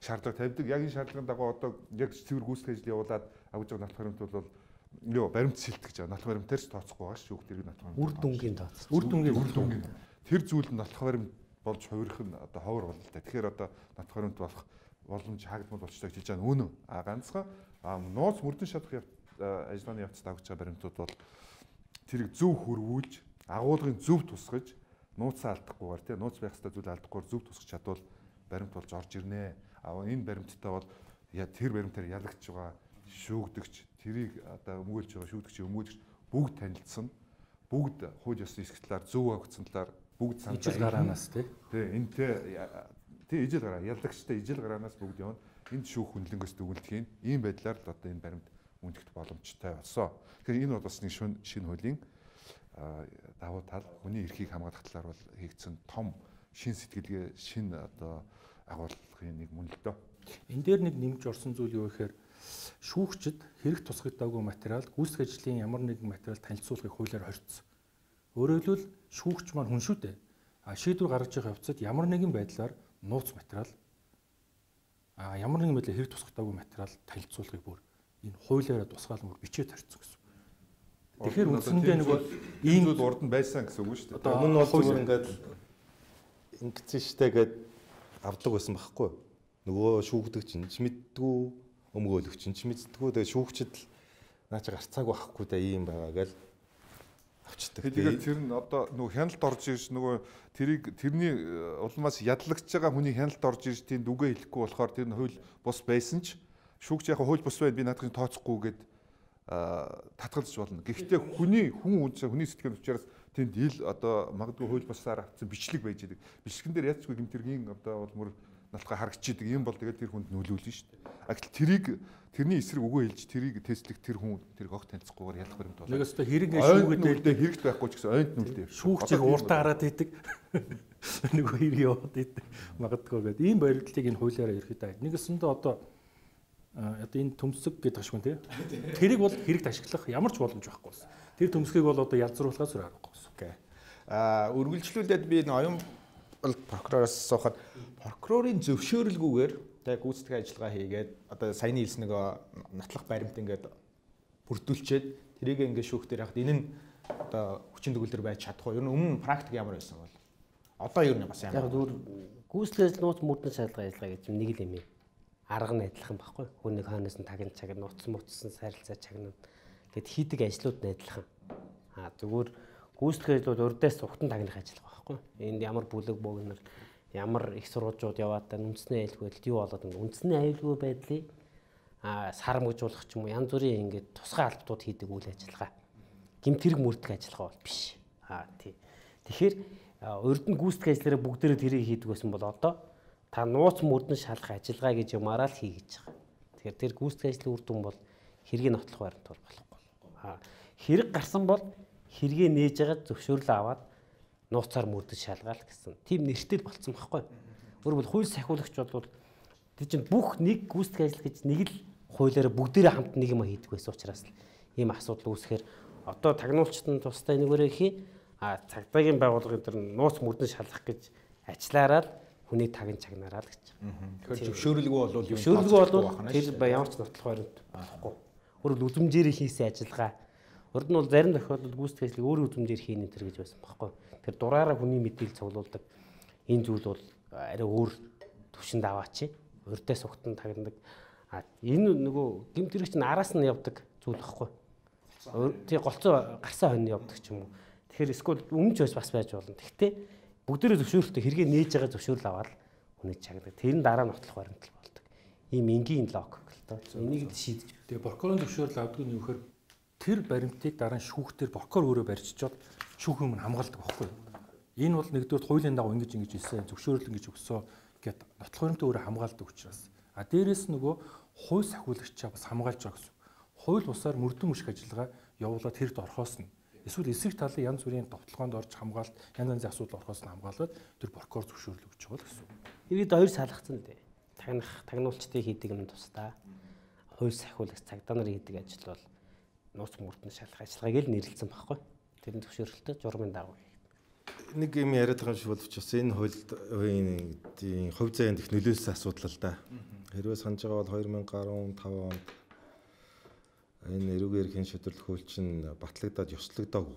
шаардлага тавьдаг. Яг энэ шаардлагын дагуу одоо яг цэвэр гүйцэтгэх ажил явуулаад авч байгаа нотлох баримт бол юу баримт сэлтгэж байгаа. Нотлох баримтаар ч тооцохгүй байгаа шүү. Тэрийг нотлох баримт. Үр дүнгийн тооцож. Үр дүнгийн. Тэр зүйл нь нотлох баримт болж хувирах нь одоо ховор бол л та. Тэгэхээр одоо нотлох баримт болох боломж хаагдмал болчихлоо гэж хэлж байгаа нь үнэн. А ганцхан нууц мөрдөн шатах ажиллагааны явцад авч байгаа баримтууд бол тэрийг зөв хөрвүүлж, агуулгын зөв тусгаж, нууцаа алдахгүйгээр тий нууц байх ёстой зүйл алдахгүйгээр зөв тусгаж чадвал баримт болж орж ирнэ. А энэ баримттай бол тэр баримтаар ялагч байгаа шүүгдэгч, тэрийг одоо өмгөөлж байгаа шүүгдэгч, өмгөөлөгч бүгд танилцсан. Бүгд хууль ёсны хэсэг талаар зөв авагдсан талаар бүгд санал ижил гараанаас тий. Тий энэтэй тий ижил гараа ялагчтай ижил гараанаас бүгд явна. Энд шүүх хүнлэнгөөс дүгнэлт хийн. Ийм байдлаар л одоо энэ баримт үндэхт боломжтой болсон. Тэгэхээр энэ бол бас нэг шинэ хуулийн давуу тал, хүний эрхийг хамгаалах талаар бол хийгдсэн том шин сэтгэлгээ, шин одоо агуулгын нэг мөн л дөө. Энэ дээр нэг нэмж орсон зүйл юу гэхээр шүүгчид хэрэг тусгагдаагүй материал, гүйцэтгэх ажлын ямар нэгэн материал танилцуулахыг хуулиар хорьцсон. Өөрөөр хэлбэл шүүгч маань хүн шүү дээ. А шийдвэр гаргаж байгаа явцад ямар нэгэн байдлаар нууц материал, ямар нэгэн байдлаар хэрэг тусгагдаагүй материал танилцуулахыг бүр энэ хуулиараа тусгаалan бүр бичээд хорьцсон гэсэн. Тэгэхээр үндсэндээ нөгөө ийм зүйл урд нь байсан гэсэн үг шүү дээ. Өмнө нь бол зүгээр ингээд ингэсэн штэ гэд авдаг байсан байхгүй. Нөгөө шүүгдэг чинь ч мэддгүү, өмгөөлөгч чинь ч мэддгүү. Тэгээ шүүгчд л наа чи гарцаагүй байхгүй да ийм байгаа гэл авчдаг. Тэгээд тэр нь одоо нөгөө хяналт орж ирж нөгөө тэрийг тэрний улмаас ядлагдж байгаа хүний хяналт орж ирж тийм дүгээ хэлэхгүй болохоор тэр нь хууль бус байсан ч шүүгч яг хууль бус байна би наадахын тооцохгүй гэд татгалзаж болно. Гэхдээ хүний хүн үнцэн хүний сэтгэл учраас тэнд ил одоо магадгүй хууль бусаар авсан бичлэг байж идэг. Бичлэгэн дээр яцгүй гэмтэргийн одоо бол мөр налтгаа харагдчихийдэг. Ийм бол тэгээд тэр хүнд нөлөөлнө шүү дээ. А гэтэл тэрийг тэрний эсрэг үгүй хэлж тэрийг тестлэх тэр хүн тэрийг огт танилцахгүйгээр ялах баримт болно. Нэг өстө хэрэг шүүгээд хэрэгт байхгүй ч гэсэн ойнт нүлдээ. Шүүгчийг уртаа гараад идэг. Нөгөө хэрэг яваад идэг. Магадгүй гэдэг. Ийм баримтлалыг энэ хуулиараа ерөөхдөө нэг өсөндөө одоо энэ төмсөг гэдэг ашгүй тий. Тэрийг бол хэрэгт ашиглах ямар ч боломж байхгүй болсон. Тэр төмсгийг бол одоо ялзруулахаас өөр аргагүй болсон. Окей. Үргэлжлүүлээд би энэ оюун бол прокуророос асуухад прокурорын зөвшөөрөлгүйгээр тэг гүйцэтгэх ажиллагаа хийгээд одоо саяны хэлсэн нөгөө нотлох баримт ингээд бүрдүүлчихэд тэрийг ингээд шүүх дээр хахад энэ нь одоо хүчин төгөлдөр байж чадах уу? Ер нь өмнө практик ямар байсан бол одоо ер нь бас ямар? Яг зүгээр гүйцэтгэх ажил нууц мөрдөн шалгаа ажиллагаа гэж нэг л юм юм. Арга нь адилхан байхгүй. Хүн нэг хойноос нь тагн чагна, нууц муцсан сарилцаа чагна гэд хийдэг ажлууд нь адилхан. А зүгээр гүйцэтгэх ажлууд урдаас ухтан тагнах ажил байхгүй. Энд ямар бүлэг богнор, ямар их сурвалжууд яваад та үндэсний аюулгүй байдалд юу болоод байна? Үндэсний аюулгүй байдлыг сармагжуулах ч юм уу янз бүрийн ингээд тусгай албадууд хийдэг үйл ажиллагаа. Гэмт хэрэг мөрдөх ажиллагаа бол биш. А тий. Тэгэхээр урд нь гүйцэтгэх ажлаараа бүгдээрээ тэрийг хийдэг байсан бол одоо та нууц мөрдөн шалах ажиллагаа гэж юмараа л хий гэж байгаа. Тэгэхээр тэр гүйцэтгэх ажлын үр дүн бол хэргийг нотлох баримт бол болохгүй. Хэрэг гарсан бол хэрэгээ нээж байгаа зөвшөөрөл аваад нууцаар мөрдөж шалгаал гэсэн. Тийм нэртэл болцсон байхгүй. Өөрөөр хууль сахиулагч бол тэр чинь бүх нэг гүйцэтгэх ажил гэж нэг л хуулиараа бүгдээрээ хамт нэг юм хийдэг байсан учраас л ийм асуудал үүсэхээр одоо тагнуулчид нь тусдаа нэгээрээ хий, цагдаагийн байгууллагын тэр нууц мөрдөн шалгах гэж ажиллаараа л хүний тагн чагнараа л гэж. Тэгэхээр зөвшөөрөлгүй бол юм зөвшөөрөлгүй бол тэр ямар ч нотлох баримт болохгүй. Өөрөөр үзмжээр хийсэн ажиллагаа. Урд нь бол зарим тохиолдолд гүйцэтгэх ажлыг өөр үзмжээр хийнэ тэр гэж байсан байхгүй. Тэр дураараа хүний мэдээлэл цуглуулдаг энэ зүйл бол арай өөр төвшөнд аваач. Урдаас угтан тагнадаг. А энэ нөгөө гэмт хэрэг чинь араас нь явдаг зүйл байхгүй. Тий голцоо гарсан хойно явдаг ч юм уу. Тэгэхээр эсвэл өмнө ч бас байж болно. Тэгтээ бүгдээрээ зөвшөөрөлтөй хэрэгээ нээж байгаа зөвшөөрөл аваад хүнийг чагнадаг. Тэр нь дараа нотлох баримт болдог. Ийм энгийн логик л доо. Энийг л шийдэж. Тэгээ прокурорын зөвшөөрөл авдаг нь юу гэхээр тэр баримтыг дараа нь шүүхтэр прокурор өөрөө барьчиход шүүхийн өмнө хамгаалдаг байхгүй юу? Энэ бол нэгдүгээр хуулийн дагуу ингэж ингэж хэлсэн, зөвшөөрөл ингэж өгсөө гэд нотлох баримтаа өөрөө хамгаалдаг учраас. А дээрээс нөгөө хууль сахиулагчаа бас хамгаалж байгаа гэсэн. Хууль бусаар мөрдөн мөшг ажиллагаа явуулаад хэрэгт орхоос нь эсвэл эсрэг талын янз бүрийн довтлогоонд орж хамгаалт, янз янзын асуудал орхоос нь хамгаалаад тэр прокурор зөвшөөрөл өгч байгаа л гэсэн. Иргэд хоёр салгацсан дээ. Тагнах, тагнуулчдыг хийдэг юм тусдаа. Хууль сахиулагч цагдаа нар хийдэг ажил бол нууц мөрдөн шалах ажиллагааг л нэрлэлсэн байхгүй. Тэрний зөвшөөрөлтөй журмын дагуу. Нэг юм яриад байгаа юм шиг боловч бас энэ хуульд энэ хувь заяанд их нөлөөлсөн асуудал л да. Хэрвээ санаж байгаа бол 2015 онд энэ эрүүгийн эрхийн шийдвэрлэх хууль чинь батлагдаад ёслогдоогүй.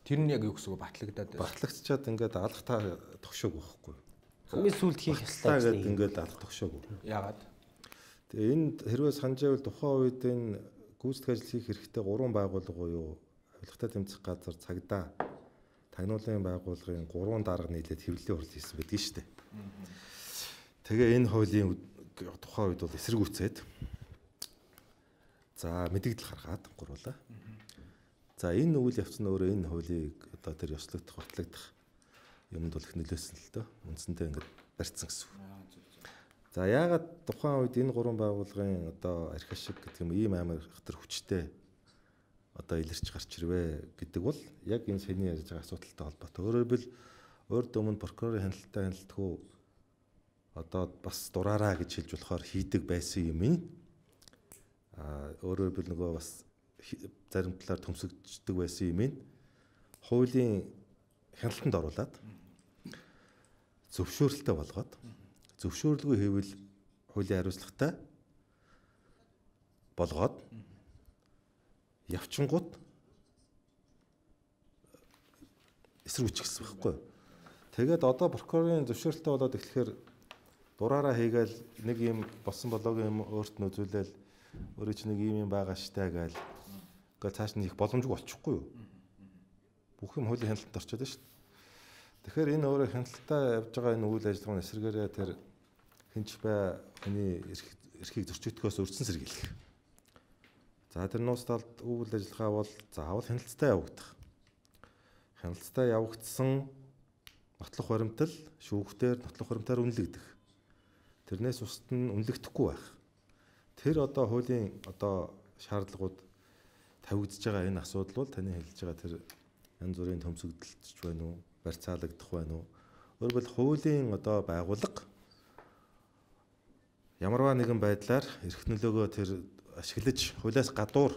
Тэр нь яг юу гэсэн үг батлагдаад байсан? Батлагдчаад ингээд алах та тогшоогүй байхгүй. Хамгийн сүүлд хийх ёстой гэдэг ингээд алах тогшоогүй. Яагаад? Тэгээ энэ хэрвээ санаж байвал тухайн үед энэ гүйцэтгэх ажил хийх хэрэгтэй гурван байгууллага буюу авилгатай тэмцэх газар, цагдаа, тагнуулын байгууллагын гурван дарга нийлээд хэвлэлийн хурал хийсэн байдаг шүү дээ. Тэгээ энэ хуулийн тухайн үед бол эсэргүүцээд за мэдэгдэл гаргаад гуруулаа. За энэ үйл явц нь өөрөө энэ хуулийг одоо тэр ёслогдох, батлагдах юмд бол их нөлөөсөн л дөө. Үндсэндээ ингээд барьцсан гэсэн үг. За яагаад тухайн үед энэ гурван байгууллагын одоо арх ашиг гэдэг юм ийм амар хатар хүчтэй одоо илэрч гарч ирвэ гэдэг бол яг энэ саяны ярьж байгаа асуудалтай холбоотой. Өөрөөр хэлбэл урд өмнө прокурорын хяналттай хяналтгүй одоо бас дураараа гэж хэлж болохоор хийдэг байсан юм. Өөрөөр хэлбэл нөгөө бас зарим талаар төмсөгддөг байсан юм. Хуулийн хяналтанд оруулаад зөвшөөрөлтэй болгоод зөвшөөрлгүй хийвэл хуулийн хариуцлагатай болгоод явчингууд эсрэг үчигсэн байхгүй. Тэгээд одоо прокурорын зөвшөөрөлтэй болоод эхлэхээр дураараа хийгээл нэг юм болсон болоогийн юм өөрт нь үзүүлээл өөрөө чи нэг юм байгаа штэ гээл ингээл цааш нь их боломжгүй болчихгүй юу. Бүх юм хуулийн хяналтанд орчод шүү дээ. Тэгэхээр энэ өөрөө хяналттай явж байгаа энэ үйл ажиллагаа нь эсрэгээрээ тэр хинч бай хүний эрхийг зөрчигдөхөөс өртсөн сэргийлэх. За тэр нууц талд үйл ажиллагаа бол заавал хяналттай явагдах. Хяналттай явагдсан нотлох баримтал шүүхтэр нотлох баримтаар үнэлэгдэх. Тэрнээс бусд нь үнэлэгдэхгүй байх. Тэр одоо хуулийн одоо шаардлагууд тавигдж байгаа энэ асуудал бол таны хэлж байгаа тэр янз бүрийн төмсөгдөлч байна уу, барьцаалагдах байна уу? Өөрөөр хэлбэл хуулийн одоо байгууллага ямарваа нэгэн байдлаар эрх нөлөөгөө тэр ашиглаж хуулиас гадуур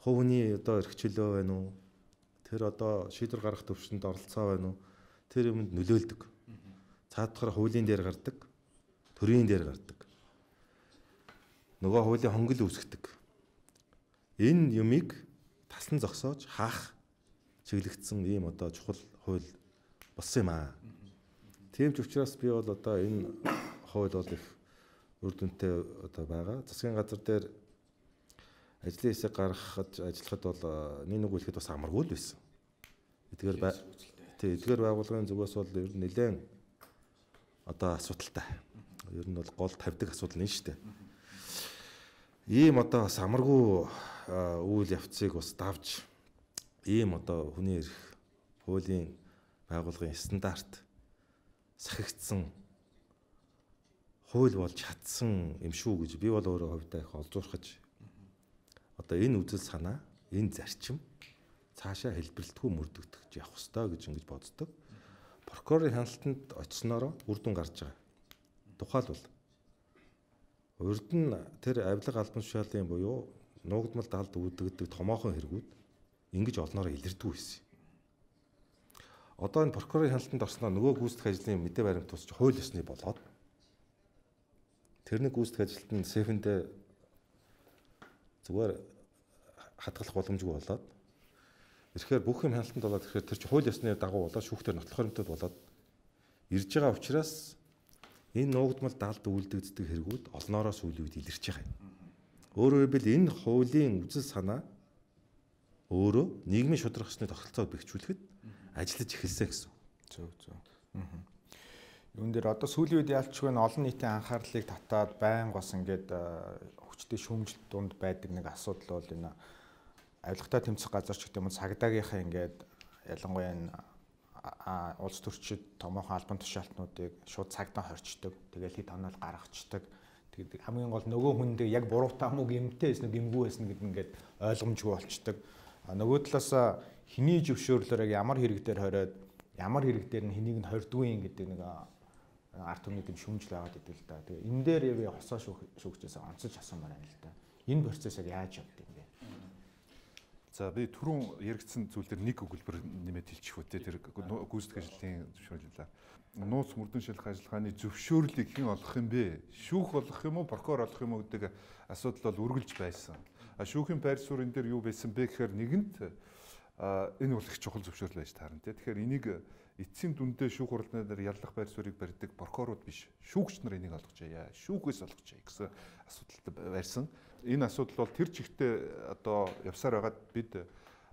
хувь хүний одоо эрх чөлөө байна уу? Тэр одоо шийдвэр гаргах төвшөнд оролцоо байна уу? Тэр юмд нөлөөлдөг. Цаадахаар хуулийн дээр гардаг, төрийн дээр гардаг. Нөгөө хуулийн хонгил үүсгэдэг. Энэ юмыг таслан зогсоож хаах чиглэгдсэн ийм одоо чухал хууль болсон юм аа. Тийм ч учраас би бол одоо энэ хууль бол их үр дүнтэй одоо байгаа. Засгийн газар дээр ажлын хэсэг гаргахад ажиллахад бол нэг нэг үлэхэд бас амаргүй л байсан. Эдгээр байгууллагын зүгээс бол ер нь нэлээд одоо асуудалтай. Ер нь бол гол тавьдаг асуудал нь шүү дээ. Ийм одоо бас амаргүй үйл явцыг бас давж ийм одоо хүний эрх хуулийн байгууллагын стандарт сахигдсан хууль болж чадсан юм шүү гэж би бол өөрөө хувьдаа их олзуурхаж одоо энэ үзэл санаа, энэ зарчим цаашаа хэлбэрлэлтгүй мөрдөгдөх явах ёстой гэж ингэж боддог. Прокурорын хяналтанд очсноороо үр дүн гарч байгаа. Тухайлбал урд нь тэр авилга албан тушаалын буюу нуугдмал далд үүдэгдэг томоохон хэрэгүүд ингэж олноороо илэрдэггүй байсан. Одоо энэ прокурорын хяналтанд орсноо нөгөө гүйцэтгэх ажлын мэдээ баримт тусч хууль ёсны болоод тэр нэг гүйцэтгэх ажилт нь сейфэндээ зүгээр хадгалах боломжгүй болоод ирэхээр бүх юм хяналтанд болоод ирэхээр тэр чинь хууль ёсны дагуу болоод шүүхтэр нотлох баримтууд болоод ирж байгаа учраас энэ нуугдмал далд үлдэгддэг хэрэгүүд олноороо сүүлийн үед илэрч байгаа юм. Өөрөөр хэлбэл энэ хуулийн үзэл санаа өөрөө нийгмийн шударга ёсны тогтолцоог бэхжүүлэхэд ажиллаж эхэлсэн гэсэн. Зөв зөв. Юун дээр одоо сүүлийн үед ялчгүй нь олон нийтийн анхаарлыг татаад байнга бас ингээд хүчтэй шүүмжлэлт дунд байдаг нэг асуудал бол энэ авилгатай тэмцэх газар ч гэдэг юм уу цагдаагийнхаа ингээд ялангуяа энэ улс төрчид томоохон албан тушаалтнуудыг шууд цагдаа хорчдөг. Тэгэл хэд хоног гаргацдаг. Тэгээд хамгийн гол нөгөө хүндээ яг буруутай мó гэмтэй байсан уу гэмгүй байсан гэдэг ингээд ойлгомжгүй болчдөг. Нөгөө талаас хэний зөвшөөрлөөр яг ямар хэрэг дээр хориод ямар хэрэг дээр нь хэнийг нь хордгүй юм гэдэг нэг ард түмний тийм шүүмжил байгаад идэв л да. Тэгээ энэ дээр би хосоо шүүгчээс онцолж асуумаар байна л да. Энэ процесс яг яаж явд юм бэ? За би түрүүн яригдсан зүйл дээр нэг өгүүлбэр нэмээд хэлчих үү те тэр гүйцэтгэх ажлын зөвшөөрлөлөө. Нууц мөрдөн шилэх ажиллагааны зөвшөөрлийг хэн олгох юм бэ? Шүүх олгох юм уу, прокурор олгох юм уу гэдэг асуудал бол үргэлж байсан. А шүүхийн байр суурь энэ дээр юу байсан бэ гэхээр нэгэнт энэ бол их чухал зөвшөөрөл байж таарна те. Тэгэхээр энийг эцсийн дүндээ шүүх хурлын дээр яллах байр суурийг барьдаг прокурорууд биш. Шүүгч нар энийг олгожээ. Шүүхээс олгожээ гэсэн асуудалтай барьсан. Энэ асуудал бол тэр чигтээ одоо явсаар байгаад бид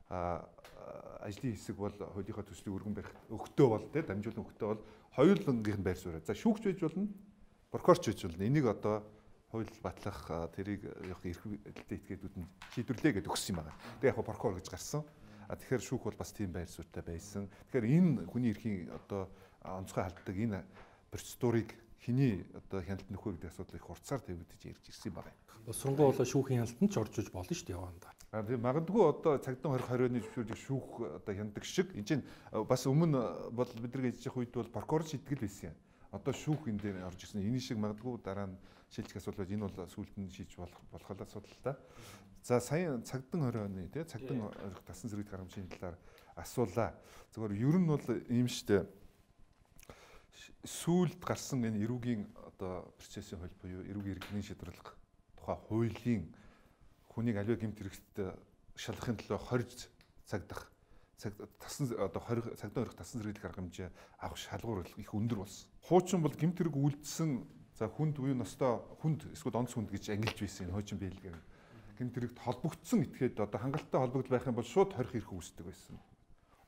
ажлын хэсэг бол хуулийнхаа төслийг өргөн барих өгтөө бол те дамжуулан өгтөө бол хоёулангийнх нь байр суурь. За шүүгч байж болно, прокурорч байж болно. Энийг одоо хууль батлах тэрийг яг эрх мэдэлтэй этгээдүүд нь шийдвэрлээ гэдээ өгсөн юм байна. Тэгээ яг прокурор гэж гарсан. Тэгэхээр шүүх бол бас тийм байр суурьтай байсан. Тэгэхээр энэ хүний эрхийн одоо онцгой халддаг энэ процедурыг Хэний одоо хяналт нөхөө гэдэг асуудал их хурцаар тавигдаж ярьж ирсэн юм байна. Боловсронгуй болоо шүүхийн хяналтанд ч орж иж болно шүү дээ яваанда. А тийм магадгүй одоо цагдан 20 20-ны зөвшөөрлийг шүүх одоо хяндаг шиг энэ чинь бас өмнө бол бидний хийж явах үед бол прокурор шийтгэл байсан юм. Одоо шүүх энэ дээр орж ирсэн. Энэ шиг магадгүй дараа нь шилжих асуудал байж энэ бол сүүлд нь шийдэж болох асуудал л та. За сая цагдан 20 оны тий цагдан хорих тасан зэрэг харамжийн талаар асуулаа. Зөвхөн ер нь бол ийм штэ. Сүүлд гарсан энэ эрүүгийн одоо процессын хууль буюу эрүүгийн иргэний шийдвэрлэх тухай хуулийн хүнийг аливаа гэмт хэрэгт шалгахын төлөө хорж цагдах тасан одоо хорих цагдаа хорих тасан зэрэглэх арга хэмжээ авах шалгуур их өндөр болсон. Хуучин бол гэмт хэрэг үлдсэн за хүнд буюу ностой хүнд эсвэл онц хүнд гэж ангилж байсан энэ хуучин биелгээр. Гэмт хэрэгт холбогдсон этгээд одоо хангалттай холбогдол байх юм бол шууд хорих эрх үүсдэг байсан.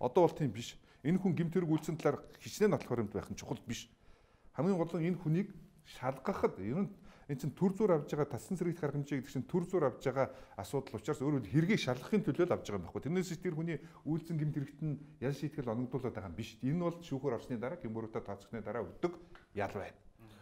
Одоо бол тийм биш. Энэ хүн гэмт хэрэг үлдсэн талаар хичнээн нотлох баримт байх нь чухал биш. Хамгийн гол нь энэ хүнийг шалгахад ер нь энэ чинь төр зуур авж байгаа тасан зэрэгт арга хэмжээ гэдэг чинь төр зуур авж байгаа асуудал учраас өөрөөр хэргийг шалгахын төлөө л авж байгаа юм байхгүй. Тэрнээс тэр хүний үйлдсэн гэмт хэрэгт нь ял шийтгэл оногдуулаад байгаа юм биш. Энэ бол шүүхээр орсны дараа гэм буруутай тооцохны дараа өгдөг ял байна.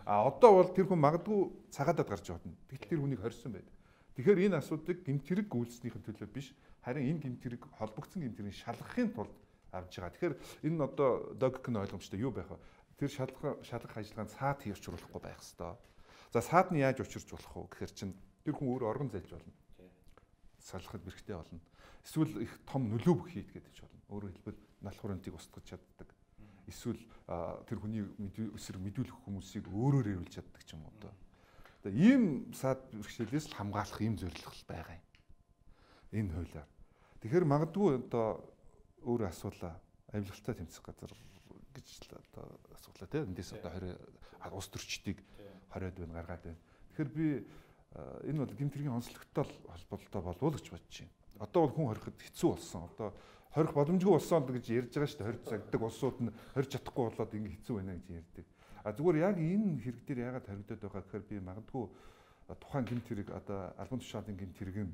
А одоо бол тэр хүн магадгүй цагаадад гарч явна. Тэгтэл тэр хүнийг хорьсон байдаг. Тэгэхээр энэ асуудлыг гэмт хэрэг үйлснийхэн төлөө биш, харин энэ гэмт хэрэг холбогдсон гэмт хэргийг шалгахын тулд авж байгаа. Тэгэхээр энэ нь одоо логик нь ойлгомжтой юу байх вэ? Тэр шалгах ажиллагаанд саад хийж учруулахгүй байх ёстой. За саад нь яаж учирч болох вэ гэхээр чинь тэр хүн өөр оргон зайлж болно. Салхад бэрхтэй болно. Эсвэл их том нөлөө бүх хийдэг гэж болно. Өөрөөр хэлбэл налах хүрэнтийг устгах чаддаг. Эсвэл тэр хүний эсрэг мэдүүлэх хүмүүсийг өөрөөр эрүүлж чаддаг ч юм уу доо. Одоо ийм саад бэрхшээлээс л хамгаалах ийм зорилго байгаа юм. Энэ хуулиар. Тэгэхээр магадгүй одоо өөр асуулаа авилгалтай тэмцэх газар гэж л одоо асуулаа тийм эндээс одоо 20 улс төрчдийг 20-од байна гаргаад байна. Тэгэхээр би энэ бол гэмт хэргийн онцлогтой холбоотой болов уу гэж бодож байна. Одоо бол хүн хориход хэцүү болсон. Одоо хорих боломжгүй болсон гэж ярьж байгаа шүү дээ. Хорь загдаг улсууд нь хорж чадахгүй болоод ингэ хэцүү байна гэж ярьдаг. А зүгээр яг энэ хэрэг дээр яагаад хоригдоод байгаа гэхээр би магадгүй тухайн гэмт хэрэг одоо албан тушаалын гэмт хэрэг нь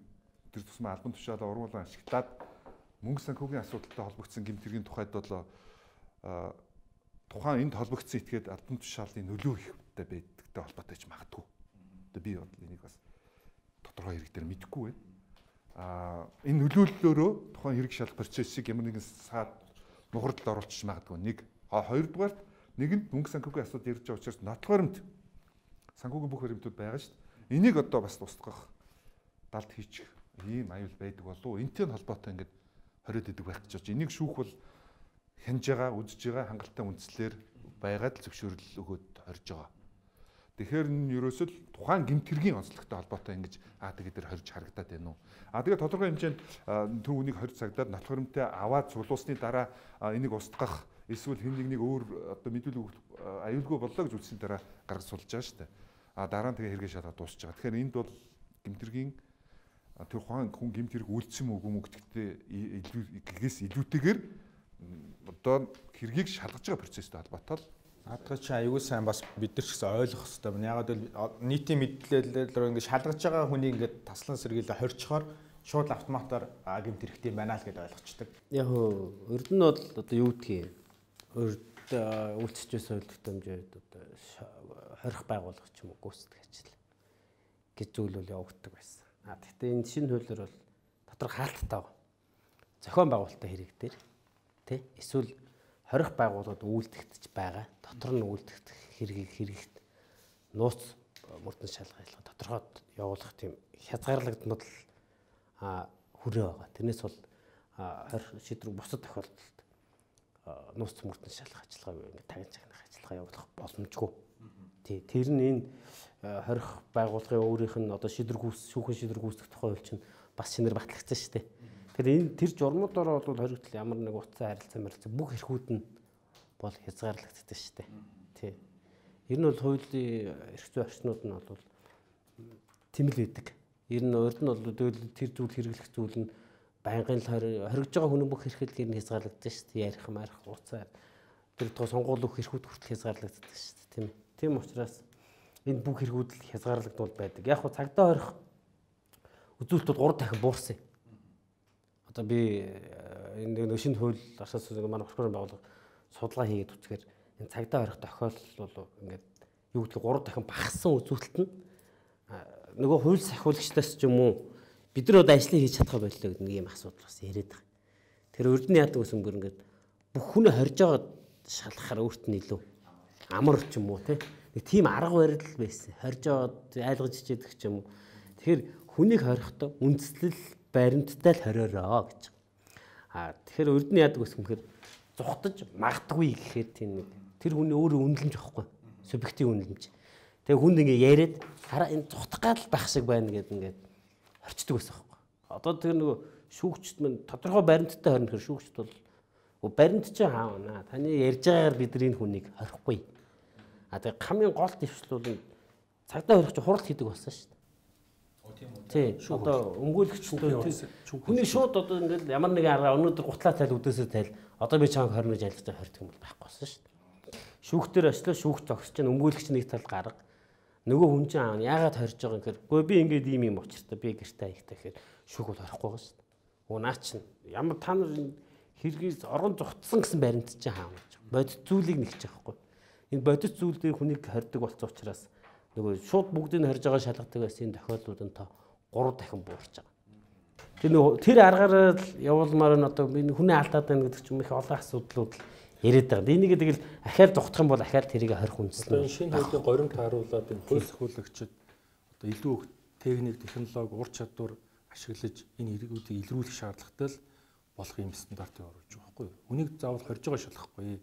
тэр тусмаа албан тушаалаа ургуулan ашиглаад мөнгө санхүүгийн асуудалтай холбогдсон гэмт хэргийн тухайд бол тухайн энд холбогдсон этгээд албан тушаалын нөлөө ихтэй байдагтай холбоотой ч магадгүй. Одоо би бол энийг бас тодорхой хэрэг дээр мэдэхгүй байна. Аа энэ нөлөөллөөрөө тухайн хэрэг шалах процессыг ямар нэгэн саад нухралд оруулчих магадгүй. Нэг, хоёрдугаарт нэгэнд мөнгө санхүүгийн асуудал ярьж байгаа учраас нотлох баримт санхүүгийн бүх баримтууд байгаа шүү дээ. Энийг одоо бас устгах, далд хийчих ийм аюул байдаг болов уу? Энтэй холбоотой ингээд хориод идэг байх гэж байна. Энийг шүүх бол хянж байгаа, үзэж байгаа хангалттай үндслээр байгаад л зөвшөөрөл өгөөд хорж байгаа. Тэгэхээр энэ ерөөсөө л тухайн гэмт хэргийн онцлогтой холбоотой ингэж АДГ дээр хорж харагдаад байна уу? А тэгээд тодорхой хэмжээнд тэр үнийг хорж цагдаад нотлох баримтаа аваад цуглуулсны дараа энийг устгах эсвэл хэн нэгнийг өөр одоо мэдүүлэг аюулгүй боллоо гэж үзсний дараа гаргаж сулж байгаа шүү дээ. А дараа нь тэгээ хэрэгээ шалгаад дуусч байгаа. Тэгэхээр энд бол гэмт хэргийн тэр тухайн хүн гэмт хэрэг үйлдсэн мүү үгүй мүү гэдэгтээ гээс илүүтэйгээр одоо хэргийг шалгаж байгаа процесстэй холбоотой л наадах чи аюул сайн бас бид нар ч гэсэн ойлгох хэрэгтэй байна. Ягаад гэвэл нийтийн мэдлэлээр ингээд шалгаж байгаа хүнийг ингээд таслан сэргийлээ хорчхоор шууд автоматар гэмт хэрэгтэй юм байна л гэдээ ойлгочдөг. Яг урд нь бол одоо юу гэдгийг урд үйлчилж байсан хууль тогтоомжид одоо хорих байгууллага ч юм уу гүйцэтгэх ажил гэж зүйл бол явагддаг байсан. А гэхдээ энэ шинэ хуулиар бол тодорхой хаалттай байна. Зохион байгуулалтын хэрэг дээр тий эсвэл хорих байгууллагад үйлдэгдэж байгаа дотор нь үйлдэгдэх хэргийг хэрэгт нууц мөрдөн шалгах ажиллагаа тодорхой явуулах тийм хязгаарлагдмал хүрээ байгаа. Тэрнээс бол хорих шийдвэр бусад тохиолдолд нууц мөрдөн шалгах ажиллагаа ингээд тагнаж чагнах ажиллагаа явуулах боломжгүй. Тий тэр нь энэ хорих байгууллагын өөрийнх нь одоо шийдвэр шүүхэн шийдвэр гүйцэтгэх тухай хууль чинь бас шинээр батлагдсан шүү дээ. Тэгэхээр энэ тэр журмуудаараа бол хоригдол ямар нэг утсан харилцаа мэрилцээ бүх эрхүүд нь бол хязгаарлагддаг шүү дээ. Тий. Ер нь бол хуулийн эрх зүйн орчнууд нь бол тийм л байдаг. Ер нь урд нь бол тэр зүйл хэрэглэх зүйл нь байнгын л хоригдож байгаа хүний бүх эрхэл ер нь хязгаарлагддаг шүү дээ. Ярих, марих, утсаар тэр тухай сонгуул өгөх эрхүүд хүртэл хязгаарлагддаг шүү дээ. Тийм ээ. Тийм учраас энэ бүх эрхүүд л хязгаарлагдвал байдаг. Яг хуу цагдаа хорих үзүүлэлт бол 3 дахин буурсан юм. Одоо би энэ нэг шинэ хууль гарсаас манай прокурорын байгууллага судалгаа хийгээд үзэхээр энэ цагдаа хорих тохиолдол бол ингээд юу гэдгийг 3 дахин багассан үзүүлэлт нь нөгөө хууль сахиулагчдаас ч юм уу бид нар одоо ажлыг хийж чадах боллоо гэдэг нэг юм асуудал бас яриад байгаа. Тэр урд нь яадаг гэсэн бүр ингээд бүх хүнээ хорж байгаа шалгахаар өөрт нь илүү амар ч юм уу те. Нэг тийм арга барил байсан. Хорж аваад айлгаж хичээдэг ч юм уу. Тэгэхээр хүнийг хорихдоо үндслэл баримттай л хориороо гэж. А тэгэхээр урд нь яадаг гэсэн юм хэрэг зугтаж магадгүй гэхээр тийм нэг тэр хүний өөрөө үнэлэмж байхгүй. Субъектив үнэлэмж. Тэгээ хүнд ингээ яриад хараа энэ зугтах гал байх шиг байна гэд ингээд хорчдөг байсан байхгүй. Одоо тэр нөгөө шүүгчд мань тодорхой баримттай хорно гэхээр шүүгчд бол баримт чинь хаана таны ярьж байгаагаар бид нар энэ хүнийг хорихгүй. А тэгээ хамгийн гол дэвшил бол цагдаа хорих чинь хурал хийдэг болсон шүү дээ. Тийм үү. Тий. Одоо өмгөөлөгчтэй хүний шууд одоо ингээл ямар нэгэн арга өнөөдөр гутлаа тайл өдөөсөө тайл одоо би чамайг хорно гэж айлгаж хордог юм бол байхгүй болсон шүү дээ. Шүүхтэр очлоо шүүх зогсож чинь өмгөөлөгч нэг тал гарга. Нөгөө хүн чинь аав яагаад хорж байгаа юм гэхээр үгүй би ингээд ийм юм учиртай би гэртээ аягтай гэхээр шүүх бол хорихгүй байгаа шүү дээ. Өө наа чинь ямар та нар хэргийг оргон зугтсан гэсэн баримт чинь хаана гэж. Бодит зүйлийг нэгч байхгүй. Энэ бодит зүйл дээр хүнийг хордог болсон учраас нөгөө шууд бүгдийг хорж байгаа шалгадаг байсан энэ тохиолдлууд нь 3 дахин буурч байгаа. Тэр нөгөө тэр аргаараа л явуулмаар нь одоо энэ хүний алдаад байна гэдэг чинь их олон асуудлууд л яриад байгаа. Энийг тэгэл ахиад зугтах юм бол ахиад тэрийг хорих үндэслэн. Энэ шинэ хуулийн горимт харуулад энэ хууль сахиулагчид одоо илүү их техник, технологи, ур чадвар ашиглаж энэ хэрэгүүдийг илрүүлэх шаардлагатай л болох юм стандартыг оруулж байгаа байхгүй юу? Хүнийг заавал хорж байгаа шалгахгүй.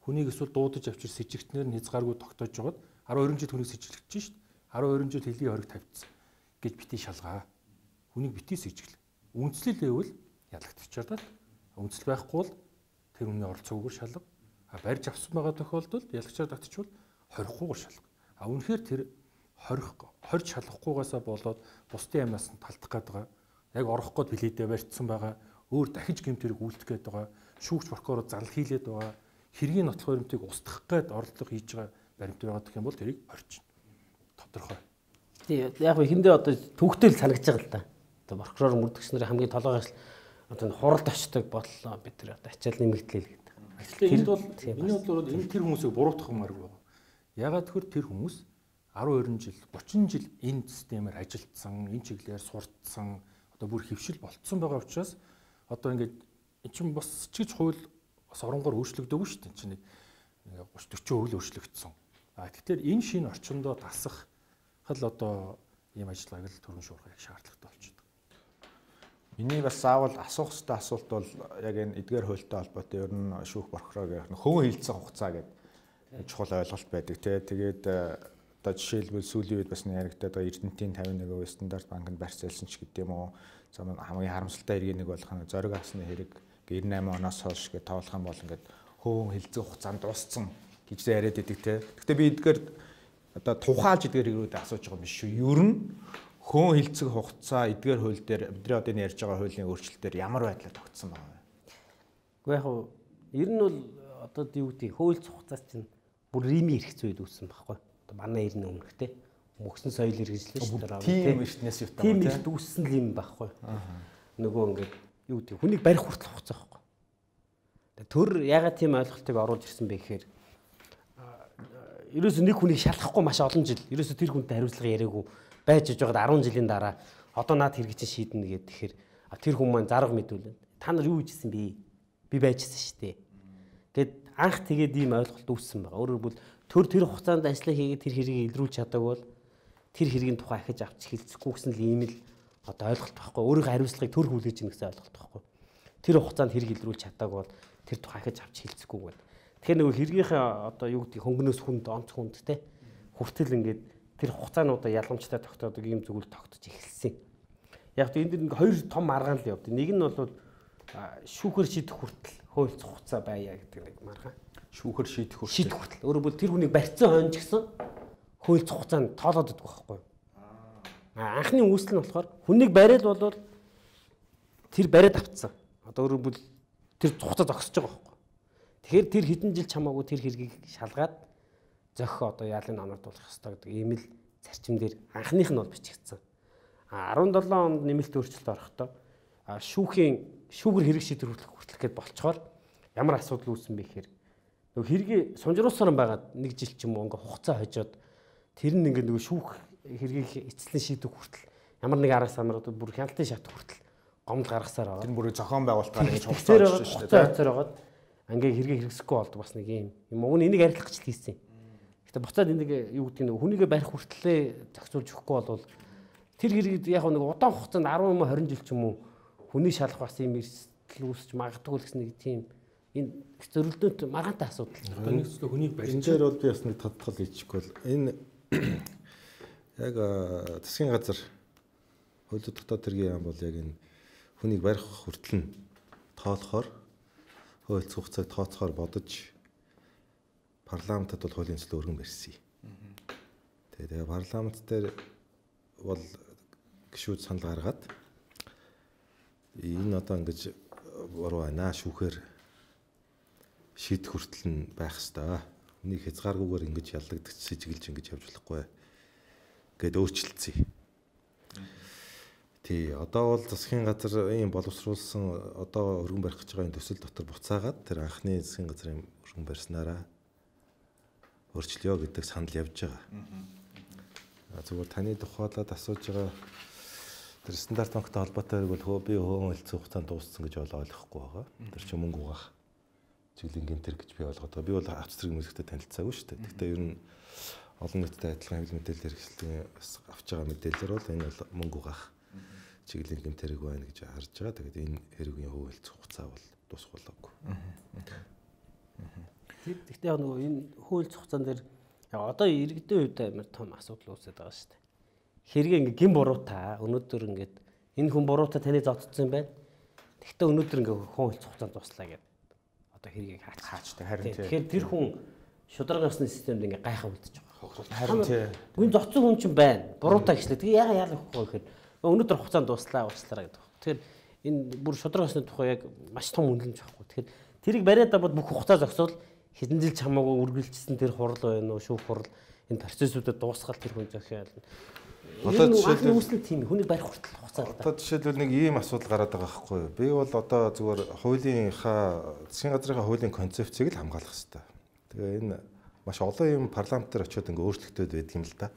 Хүнийг эсвэл дуудаж авчир сэжигтнэр нь хязгааргүй тогтоож байгаад 10 20 жил хүнийг сэжиглэж шít. 10 20 жил хэлний хориг тавьчихсан гэж бити шалгаа. Хүнийг бити сэжигл. Үндслэл байвал ялагдчихар даа. Үндсэл байхгүй бол тэр хүний оролцоогоор шалга. А барьж авсан байгаа тохиолдолд ялагчаар татчвал хорихгүйгээр шалга. А үнэхээр тэр хорж шалгахгүйгаасаа болоод бусдын амнаас нь талтах гээд байгаа. Яг орох гээд билетээ барьцсан байгаа. Өөр дахиж гэмт хэрэг үйлдэх гээд байгаа. Шүүгч прокурор зал хийлээд байгаа. Хэргийн нотлох баримтыг устгах гээд оролдлого хийж байгаа баримт байгаа гэх юм бол тэрийг хорчно. Тодорхой. Тий, яг эхэндээ одоо түүхтэй л санагдаж байгаа л да. Одоо прокурор мөрдөгч нарын хамгийн толгой ажил одоо хуралд очдог бодлоо бид нар одоо ачаал нэмэгдлээ л гэдэг. Тэгэхээр энд бол миний бодлоор энэ тэр хүмүүсийг буруутгах юм аргагүй байна. Ягаад гэвэл тэр хүмүүс 10 20 жил, 30 жил энэ системээр ажилласан, энэ чиглэлээр суртсан, одоо бүр хөвшил болцсон байгаа учраас одоо ингээд эн чинь бас чигж хууль бас оронгоор өөрчлөгдөөгүй шүү дээ. Энд чинь нэг 30 40% л өөрчлөгдсөн. А тэгэхээр энэ шинэ орчиндөө дасах хэл одоо ийм ажиллагааг л төрөн шуурхах шаардлагатай болчиход. Миний бас заавал асуух ёстой асуулт бол яг энэ эдгээр хуультай холбоотой ер нь шүүх прокурор гэх хөвөн хилцэх хугацаа гэдэг чухал ойлголт байдаг тий. Тэгээд одоо жишээлбэл сүүлийн үед бас яригдаад байгаа Эрдэнэтийн 51% стандарт банкнд барьцаалсан ч гэдэг юм уу. За хамгийн харамсалтай хэргийн нэг болох нь зориг авсны хэрэг 98 оноос хойш гэж тоолох юм бол ингээд хөвөн хилцэх хугацаанд дууссан гэж яриад байдаг тий. Гэхдээ би эдгээр одоо тухайлж эдгээр хэрэгрүүд асууж байгаа юм биш шүү. Ер нь хөөн хилцэх хугацаа эдгээр хууль дээр бидний одоо энэ ярьж байгаа хуулийн өөрчлөлтөөр ямар байдлаар тогтсон байгаа вэ? Гэхдээ яг ер нь бол одоо юу гэдэг хууль хугацаа чинь бүр Римийн эрх зүйд үүссэн байхгүй. Одоо манай эртний өмнөх те мөксөн соёл хэрэгжлээ шүү дээ. Тийм эртнээс юу таах. Тийм эрт үүссэн л юм байхгүй. Нөгөө ингээд юу гэдэг хүнийг барих хүртэл хугацаа байхгүй. Төр ягаад тийм ойлголтыг оруулж ирсэн бэ гэхээр ерөөсөө нэг хүнийг шалгахгүй маш олон жил ерөөсөө тэр хүнтэй хариуцлага яриаггүй байж иж байгаад 10 жилийн дараа одоо наад хэрэг чинь шийднэ гэдэг тэгэхээр тэр хүн маань зарга мэдүүлэн. Та нар юу хийжсэн бэ? Би байжсэн шүү дээ. Тэгэд анх тэгээд ийм ойлголт үүссэн байгаа. Өөрөөр хэлбэл төр тэр хугацаанд ажлаа хийгээд тэр хэргийг илрүүлж чадаагүй бол тэр хэргийн тухай ахиж авч хэлцэхгүй гэсэн л ийм л одоо ойлголт байхгүй. Өөрийнхөө хариуцлагыг төр хүлээж ийн гэсэн ойлголт байхгүй. Тэр хугацаанд хэрэг илрүүлж чадаагүй бол тэр тухай ахиж авч хэлцэхгүй гэдэг. Тэгэхээр нөгөө хэргийнхээ одоо юу гэдэг хөнгөнөөс хүнд онц хүнд те хүртэл ингээд тэр хугацаануудаа ялгамжтай тогтоодог ийм зүйл тогтож эхэлсэн. Яг л энэ дэр нэг хоёр том маргаан л явд. Нэг нь бол шүүхэр шийдэх хүртэл хуульцах хугацаа байя гэдэг нэг маргаан. Шүүхэр шийдэх хүртэл. Шийдэх хүртэл. Өөрөөр хэлбэл тэр хүнийг барьцсан хойно ч гэсэн хуульцах хугацаанд тоолоод идэх байхгүй юу? Анхны үүсэл нь болохоор хүнийг бариад болвол тэр бариад авцсан. Одоо өөрөөр хэлбэл тэр хугацаа зогсож байгаа байхгүй юу? Тэгэхээр тэр хэдэн жил чамаагүй тэр хэргийг шалгаад зохих одоо яалын онордуулах ёстой гэдэг ийм л зарчим дээр анхных нь бол бичигдсэн. 17 онд нэмэлт өөрчлөлт орохдоо шүүхийн шүүгэр хэрэг шийдвэр хүртэл гээд болцохоор ямар асуудал үүссэн бэ гэхээр нөгөө хэргийг сунжруулсаар байгаад нэг жил ч юм уу ингээ хугацаа хожоод Тэр нь ингээд нөгөө шүүх хэргийг эцэслэн шийдэх хүртэл ямар нэг арга самар одоо бүр хяналтын шат хүртэл гомдол гаргасаар байгаа. Тэр нь бүр зохион байгуулалтаар ингэж хугацаа очиж шүү дээ. Хугацаа байгаад ангийн хэргийг хэрэгсэхгүй болдог бас нэг юм. Юм уг нь энийг арилгах гэж хийсэн. Гэтэ буцаад энийг юу гэдэг нь хүнийгээ барих хүртлээ зохицуулж өгөхгүй бол тэр хэрэг яг нэг удаан хугацаанд 10 юм уу 20 жил ч юм уу хүний шалах бас юм эрсдэл үүсч магадгүй л гэсэн нэг тийм энэ зөрөлдөөнт маргаантай асуудал. Одоо нэг зүйл хүнийг барих. Энэ дээр бол би бас нэг тодтол хийчихгүй бол энэ яг засгийн газар хууль дотоод хэргийн яам бол яг энэ хүнийг барих хүртэл нь тоолохоор хууль хугацааг тооцохоор бодож парламентод бол хуулийн төсөл өргөн барьсан. Тэгээ парламент дээр бол гишүүд санал гаргаад энэ одоо ингэж буруу байна шүүхээр шийдэх хүртэл нь байх хэвээр. Үнийг хязгааргүйгээр ингэж яллагдах сэжиглж ингэж явж болохгүй гэд өөрчилсөн. Тий, одоо бол засгийн газар ийм боловсруулсан одоо өргөн барих гэж байгаа энэ төсөл дотор буцаагаад тэр анхны засгийн газрын өргөн барьснараа өөрчлөё гэдэг санал явж байгаа. Зүгээр таны тухайлаад асууж байгаа тэр стандарт банктай холбоотой хэрэг бол би хөөн хэлцэн хугацаанд дууссан гэж бол ойлгохгүй байгаа. Тэр чинь мөнгө угаах чиглэлийн гэмтэр гэж би ойлгоод байгаа. Би бол авч зэрэг мөрөгтэй танилцаагүй шүү дээ. Гэхдээ ер нь олон нийтэд адилхан хэвлэл мэдээлэл хэрэгслийн авч байгаа мэдээлэлээр бол энэ бол мөнгө угаах чиглэлийн гэмт хэрэг байна гэж харж байгаа. Тэгээд энэ хэргийн хөв хэлцэх хугацаа бол дуусах болоогүй. Тэгэхдээ яг нөгөө энэ хууль хугацаан дээр яг одоо иргэдийн хувьд амар том асуудал үүсээд байгаа шүү дээ. Хэрэг ингээ гин буруутай өнөөдөр ингээд энэ хүн буруутай таны зодцсон юм байна. Тэгэхдээ өнөөдөр ингээ хууль хугацаанд дуслаа гэдэг одоо хэргийг хаачдаг. Харин тийм. Тэгэхээр тэр хүн шударга ёсны системд ингээ гайхаа үлдэж байгаа. Харин тийм. Үн зодцсон хүн чинь байна. Буруутай гэжлээ. Тэгээ яга яалах вэ гэхээр өнөөдөр хугацаанд дуслаа уучлаарай гэдэг. Тэгэхээр энэ бүр шударга ёсны тухай яг маш том үнэлэмж байхгүй. Тэгэхээр тэрийг бариад аваад бүх хугацаа зогсоол хэдэн жил ч хамаагүй үргэлжилсэн тэр хурал байна уу, шүүх хурал энэ процессуудад дуусгал тэр хүн зохиол. Одоо жишээлбэл үүсэл тийм хүнийг барих хүртэл хугацаа л да. Одоо жишээлбэл нэг ийм асуудал гараад байгаа байхгүй юу? Би бол одоо зүгээр хуулийнхаа засгийн газрынхаа хуулийн концепцийг л хамгаалах хэрэгтэй. Тэгээ энэ маш олон юм парламент дээр очиод ингээ өөрчлөгдөд байдаг юм л да.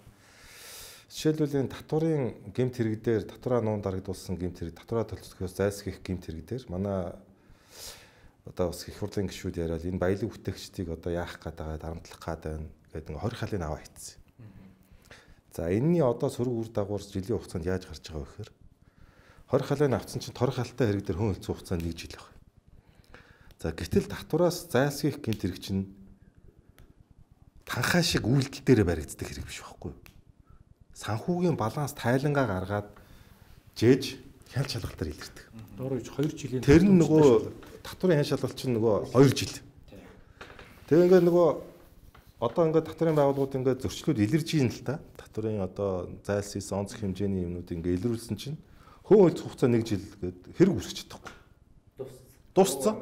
Жишээлбэл энэ татварын гэмт хэрэг дээр татвараа нуун дарагдуулсан гэмт хэрэг, татвараа төлөлтөхөөс зайлсхийх гэмт хэрэг дээр манай одоо бас их хурлын гишүүд яриад энэ баялаг бүтээгчдийг одоо яах гээд байгаа, дарамтлах гээд байна гэдэг ингээ 20 халын аваа хийцсэн. За энэний одоо сөрөг үр дагавар жилийн хугацаанд яаж гарч байгаа вэ гэхээр 20 халын авцсан чинь торох халтай хэрэг дээр хүн хөлцсөн хугацаанд 1 жил байх. За гэтэл татвараас зайлсхийх гэмт хэрэг чинь танхаа шиг үйлдэл дээрээ баригддаг хэрэг биш байхгүй юу? Санхүүгийн баланс тайлангаа гаргаад жээж хяналт шалгалтаар илэрдэг. Доор үеч 2 жилийн тэр нь нөгөө татварын хяналт шалгалт чинь нөгөө 2 жил. Тэгээ ингээд нөгөө одоо ингээд татварын байгууллагууд ингээд зөрчлүүд илэрж ийн л та. Татварын одоо зайлсхийсэн онцгой хэмжээний юмнууд ингээд илрүүлсэн чинь хөөн хөлцөх хугацаа 1 жил гээд хэрэг үүсгэж чадахгүй. Дууссан.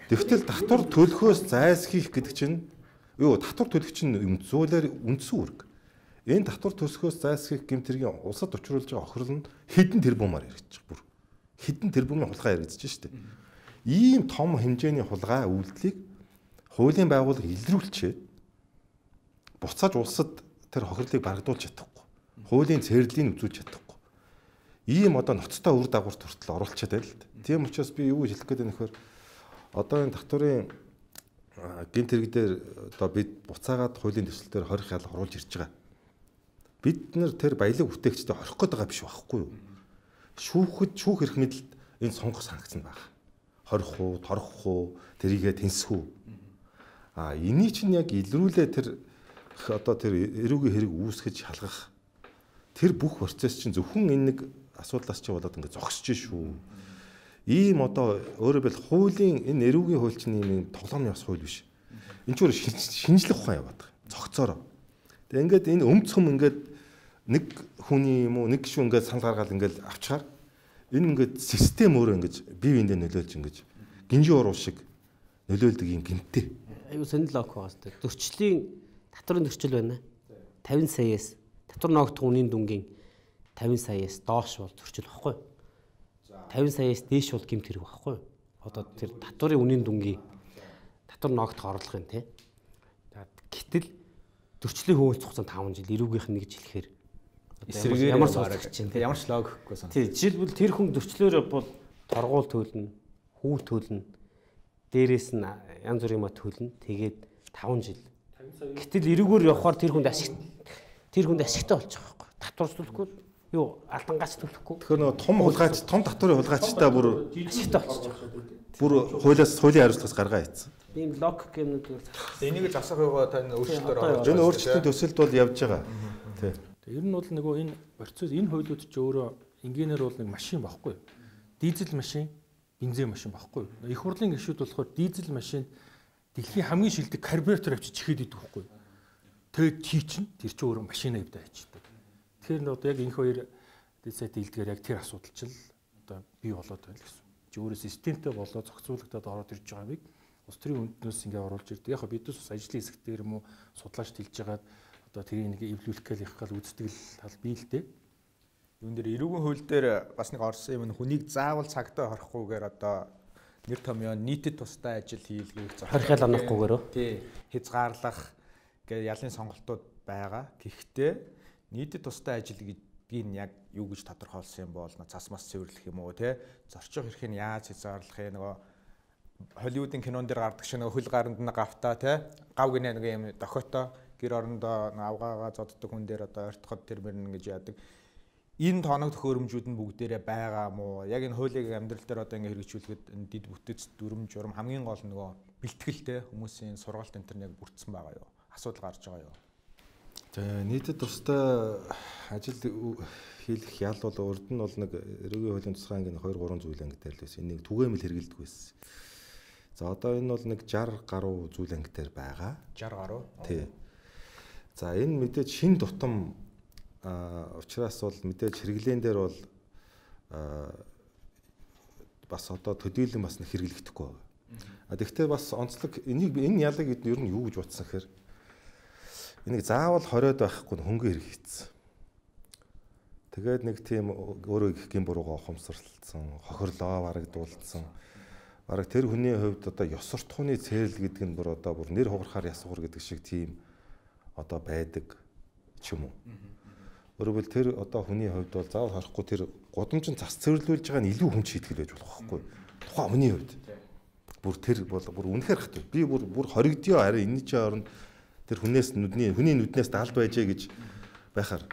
Тэгтэл татвар төлөхөөс зайлсхийх гэдэг чинь юу татвар төлөх чинь зүйлээр үндсэн үүрэг. Энэ татвар төлсөхөөс зайлсхийх гэмт хэргийн улсад учруулж байгаа охирол нь хэдэн тэрбумаар яригдчих бүр. Хэдэн тэрбумын хулгай яригдчих шүү дээ. Ийм том хэмжээний хулгай үйлдэлийг хуулийн байгууллага илрүүлчихэд буцааж улсад тэр хохирлыг барагдуулж чадахгүй. Хуулийн цэрлэлийг үзүүлж чадахгүй. Ийм одоо ноцтой үр дагаварт хүртэл оруулчихад байна л да. Тийм учраас би юу гэж хэлэх гээд байна гэхээр одоо энэ татварын гэмт хэрэг дээр одоо бид буцаагаад хуулийн төсөл дээр 20 хял оруулж ирж байгаа. Бид нар тэр баялаг бүтээгчдэд хорих гээд байгаа биш байхгүй юу? Шүүхэд шүүх эрх мэдэлд энэ сонгох санкц нь байна. Хорих уу, торох уу, тэрийгэ тэнсэх үү? А эний чинь яг илрүүлээ тэр одоо тэр эрүүгийн хэрэг үүсгэж шалгах тэр бүх процесс чинь зөвхөн энэ нэг асуудлаас чи болоод ингээд зогсож шүү. Ийм одоо өөрөөр хэлбэл хуулийн энэ эрүүгийн хууль чинь ийм тоглоомны бас хууль биш. Энэ ч өөр шинжлэх ухаан яваад байгаа. Цогцоороо. Тэгээ ингээд энэ өмцхөм ингээд нэг хүний юм уу нэг гишүүн ингээд санал гаргаад ингээд авчаар энэ ингээд систем өөрөө ингээд бие биендээ нөлөөлж ингээд гинжин уруу шиг нөлөөлдөг юм гинтэй. Аюу сонирхол ок байгаа хэвээр. Зөрчлийн татварын зөрчил байна. 50 саяас татвар ногдох үнийн дүнгийн 50 саяас доош бол зөрчил багхгүй. 50 саяас дээш бол гэмт хэрэг багхгүй. Одоо тэр татварын үнийн дүнгийн татвар ногдох орлого юм те. Гэтэл Зөрчлийн хөөц хугацаанд 5 жил, эрүүгийнх нь 1 жил гэхээр эсрэгээр ямар сонсогч чинь тийм ямар ч логикгүй сан. Тий, жишээлбэл тэр хүн зөрчлөөр бол торгуул төлнө, хүү төлнө, дээрээс нь янз бүрийн юм төлнө. Тэгээд 5 жил. Гэтэл эрүүгээр явхаар тэр хүнд ашигтай болчих واخхой. Татвар төлөхгүй, юу алдангаач төлөхгүй. Тэгэхээр нөгөө том хулгайч, том татварын хулгайчтай бүр ашигтай болчих. Бүр хуулиас хуулийн хариуцлагаас гаргаа хийцэн. Ийм логик юмнууд бол энийг л засах юугаа та энэ өөрчлөлтөөр оруулж. Энэ өөрчлөлтийн төсөлд бол явж байгаа. Тий. Ер нь бол нөгөө энэ процесс энэ хуулиуд ч өөрөө энгийнээр бол нэг машин багхгүй. Дизель машин, бензин машин багхгүй. Их хурлын гишүүд болохоор дизель машин дэлхийн хамгийн шилдэг карбюратор авчиж чихээд идэх байхгүй. Тэгээд чи чинь тэр чинь өөрөө машина эвдэ хайчдаг. Тэгэхээр нь одоо яг энэ хоёр дэд дийлдгээр яг тэр асуудал чил одоо бий болоод байна л гэсэн. Чи өөрөө системтэй болоо зохицуулагдаад ороод ирж байгаа юмыг улс төрийн хүнднээс ингээ оруулж ирдэг. Яг бид бас ажлын хэсэг дээр юм уу судлаач тэлж байгаад одоо тэрийг нэг эвлүүлэх гээл их гал үздэг л тал бий л дээ. Юун дээр эрүүгийн хууль дээр бас нэг орсон юм нь хүнийг заавал цагтаа хорихгүйгээр одоо нэр томьёо нийтэд тустай ажил хийлгэх зохиол хорихол оноохгүйгээр тий хязгаарлах гэ ялын сонголтууд байгаа. Гэхдээ нийтэд тустай ажил гэдгийг нь яг юу гэж тодорхойлсон юм бол цас мас цэвэрлэх юм уу те зорчих эрхийг нь яаж хязгаарлах юм нөгөө Холливуудын кинон дээр гардаг шиг нөгөө хөл гаранд нь гавтаа те гав гинэ нэг юм дохиото гэр орондоо авгаагаа зодддаг хүн дээр одоо ойртоход тэр мөрн гэж яадаг. Энэ тоног төхөөрөмжүүд нь бүгдээрээ байгаа мó? Яг энэ хуулийг амьдрал дээр одоо ингэ хэрэгжүүлэхэд энэ дид бүтэц дүрм журам хамгийн гол нөгөө бэлтгэл те хүмүүсийн сургалт энэ төр яг бүрдсэн байгаа юу? Асуудал гарч байгаа юу? За нийтэд тустай ажил хийх ял бол урд нь бол нэг эрүүгийн хуулийн тусгай анги 2 3 зүйл анги дээр л байсан. Энийг түгээмэл хэрэгэлдэг байсан. За одоо энэ бол нэг 60 гаруй зүйл анги дээр байгаа. 60 гаруй. Тий. За энэ мэдээж шин тутам учраас бол мэдээж хэрэглээн дээр бол бас одоо төдийлөн бас нэг хэрэглэгдэхгүй байна. А тэгвэл бас онцлог энийг энэ ялыг ер нь юу гэж бодсон гэхээр энийг заавал хориод байхгүй хөнгөн хэрэг хийцэн. Тэгээд нэг тийм өөрөө их гин буруугаа ухамсарлцсан, хохирлоо барагдуулсан. Бараг тэр хүний хувьд одоо ёс суртахууны цээрл гэдэг нь бүр одоо бүр нэр хугарахаар яс хугар гэдэг шиг тийм одоо байдаг ч юм уу. Өөрөөр тэр одоо хүний хувьд бол заавал харахгүй тэр гудамжинд цас цэвэрлүүлж байгаа нь илүү хүн шийтгэл байж болох байхгүй. Тухайн хүний хувьд бүр тэр бол бүр үнэхээр хат. Би бүр хоригдъё арай энэний чинь оронд тэр хүнээс нүдний хүний нүднээс далд байжээ гэж байхаар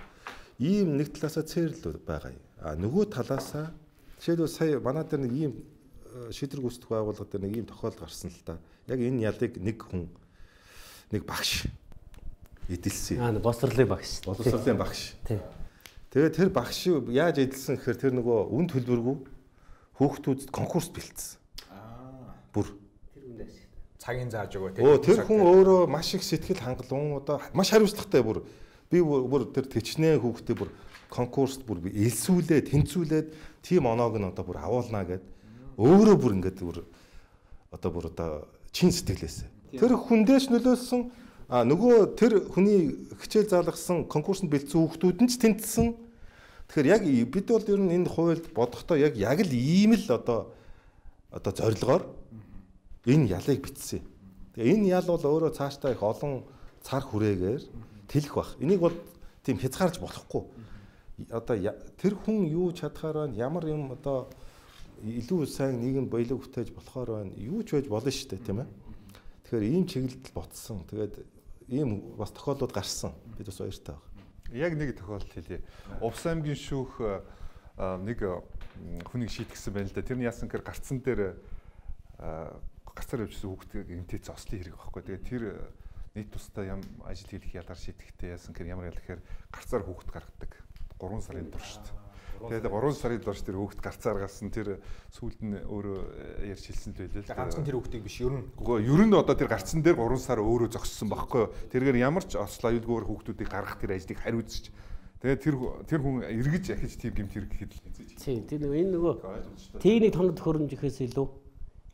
ийм нэг талаасаа цээрл байгаа юм. А нөгөө талаасаа жишээлбэл сая манай дээр нэг ийм шийдвэр гүйцэтгэх байгууллага дээр нэг ийм тохиолдол гарсан л та. Яг энэ ялыг нэг хүн нэг багш эдэлсэн. Аа боловсролын багш. Боловсролын багш. Тий. Тэгээд тэр багш яаж эдэлсэн гэхээр тэр нөгөө үн төлбөргүй хүүхдүүдэд конкурс бэлтсэн. Аа. Бүр тэр хүнд ашигтай. Цагийн зааж өгөө тий. Өө тэр хүн өөрөө маш их сэтгэл хангалуун одоо маш хариуцлагатай бүр би бүр тэр тэчнээ хүүхдээ бүр конкурст бүр элсүүлээ, тэнцвүүлээд тийм оноог нь одоо бүр авуулнаа гэд өөрөө бүр ингээд бүр одоо чин сэтгэлээсээ. Тэр хүндээс нөлөөлсөн. А нөгөө тэр хүний хичээл заалгасан конкурсанд бэлдсэн хүүхдүүд нь ч тэнцсэн. Тэгэхээр яг бид бол ер нь энэ хуульд бодохдоо яг л ийм л одоо зорилгоор энэ ялыг бичсэн. Тэгээ энэ ял бол өөрөө цаашдаа их олон цар хүрээгээр тэлэх бах. Энийг бол тийм хязгаарч болохгүй. Одоо тэр хүн юу чадхаар байна, ямар юм одоо илүү сайн нийгэм баялаг бүтээж болохоор байна, юу ч байж болно шүү дээ, тийм ээ. Тэгэхээр ийм чиглэлд ботсон. Тэгээд ийм бас тохиолдлууд гарсан. Бид бас баяртай байна. Яг нэг тохиолдол хэлье. Увс аймгийн шүүх нэг хүнийг шийтгсэн байна л да. Тэр нь яасан гэхээр гарцсан дээр гарцаар явжсэн хүүхдийг эмтээц ослын хэрэг байхгүй. Тэгээд тэр нийт тустай ям ажил хийх ялгаар шийтгэхдээ яасан гэхээр ямар ял гэхээр гарцаар хүүхд гаргадаг. 3 сарын туршид. Тэгээд 3 сарын турш тэр хүүхд гарцаар гарсан тэр сүүлд нь өөрөө ярьж хэлсэн л байлээ л. Ганцхан тэр хүүхдийг биш ер нь. Үгүй ер нь одоо тэр гарцсан дээр 3 сар өөрөө зогссон байхгүй юу. Тэргээр ямар ч осол аюулгүйгээр хүүхдүүдийг гаргах тэр ажлыг хариуцж. Тэгээд тэр хүн эргэж ахиж тийм гэмт хэрэг гэхэд л хэзээ. Тийм тэр нөгөө энэ нөгөө техник тоног төхөөрөмж гэхээс илүү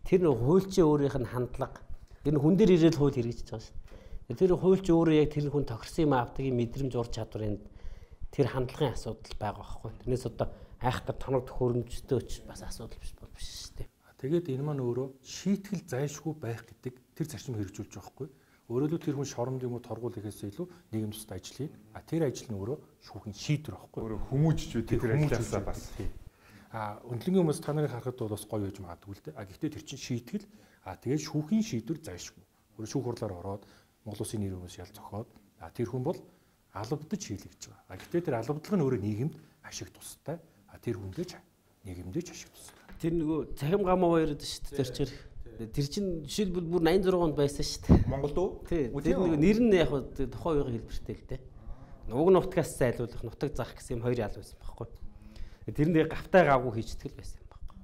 тэр нөгөө хуульчийн өөрийнх нь хандлага тэр хүн дээр ирээд хууль хэрэгжиж байгаа шүү дээ. Тэр хуульч өөрөө яг тэр хүн тохирсон юм авдаг юм мэдрэмж ур чадварын тэр хандлагын асуудал байгаа байхгүй. Тэрнээс одоо айхтар тоног төхөөрөмжтэй ч бас асуудал биш бол биш шүү дээ. Тэгээд энэ маань өөрөө шийтгэл зайлшгүй байх гэдэг тэр зарчим хэрэгжүүлж байгаа байхгүй. Өөрөөр тэр хүн шоронд юм уу торгуул ихээс илүү нийгэм тусад ажил хийн. А тэр ажил нь өөрөө шүүхийн шийдвэр байхгүй. Өөрөө хүмүүжж үү тэр ажлаасаа бас. А өндлөнгийн хүмүүс та нарыг харахад бол бас гоё байж магадгүй л дээ. А гэхдээ тэр чинь шийтгэл. А тэгээд шүүхийн шийдвэр зайлшгүй. Өөрөө шүүх хурлаар ороод Монгол улсын нэр хүмүүс ял зохиод а тэр хүн бол албадаж хийлэгдэж байгаа. А гэхдээ тэр албадлага нь өөрөө нийгэмд ашиг тустай. А тэр хүндээ ч нийгэмдээ ч ашиг тустай. Тэр нөгөө цахим гамаа яриад шүү дээ тэр чинь. Тэр чинь жишээлбэл бүр 86 онд байсан шүү дээ. Монголд уу? Тий. Тэр нөгөө нэр нь яг тухайн үеийн хэлбэртэй л дээ. Уг нутгаас зайлуулах, нутаг заах гэсэн юм хоёр ял байсан байхгүй. Тэр нэг гавтай гавгүй хийждэг л байсан юм байхгүй.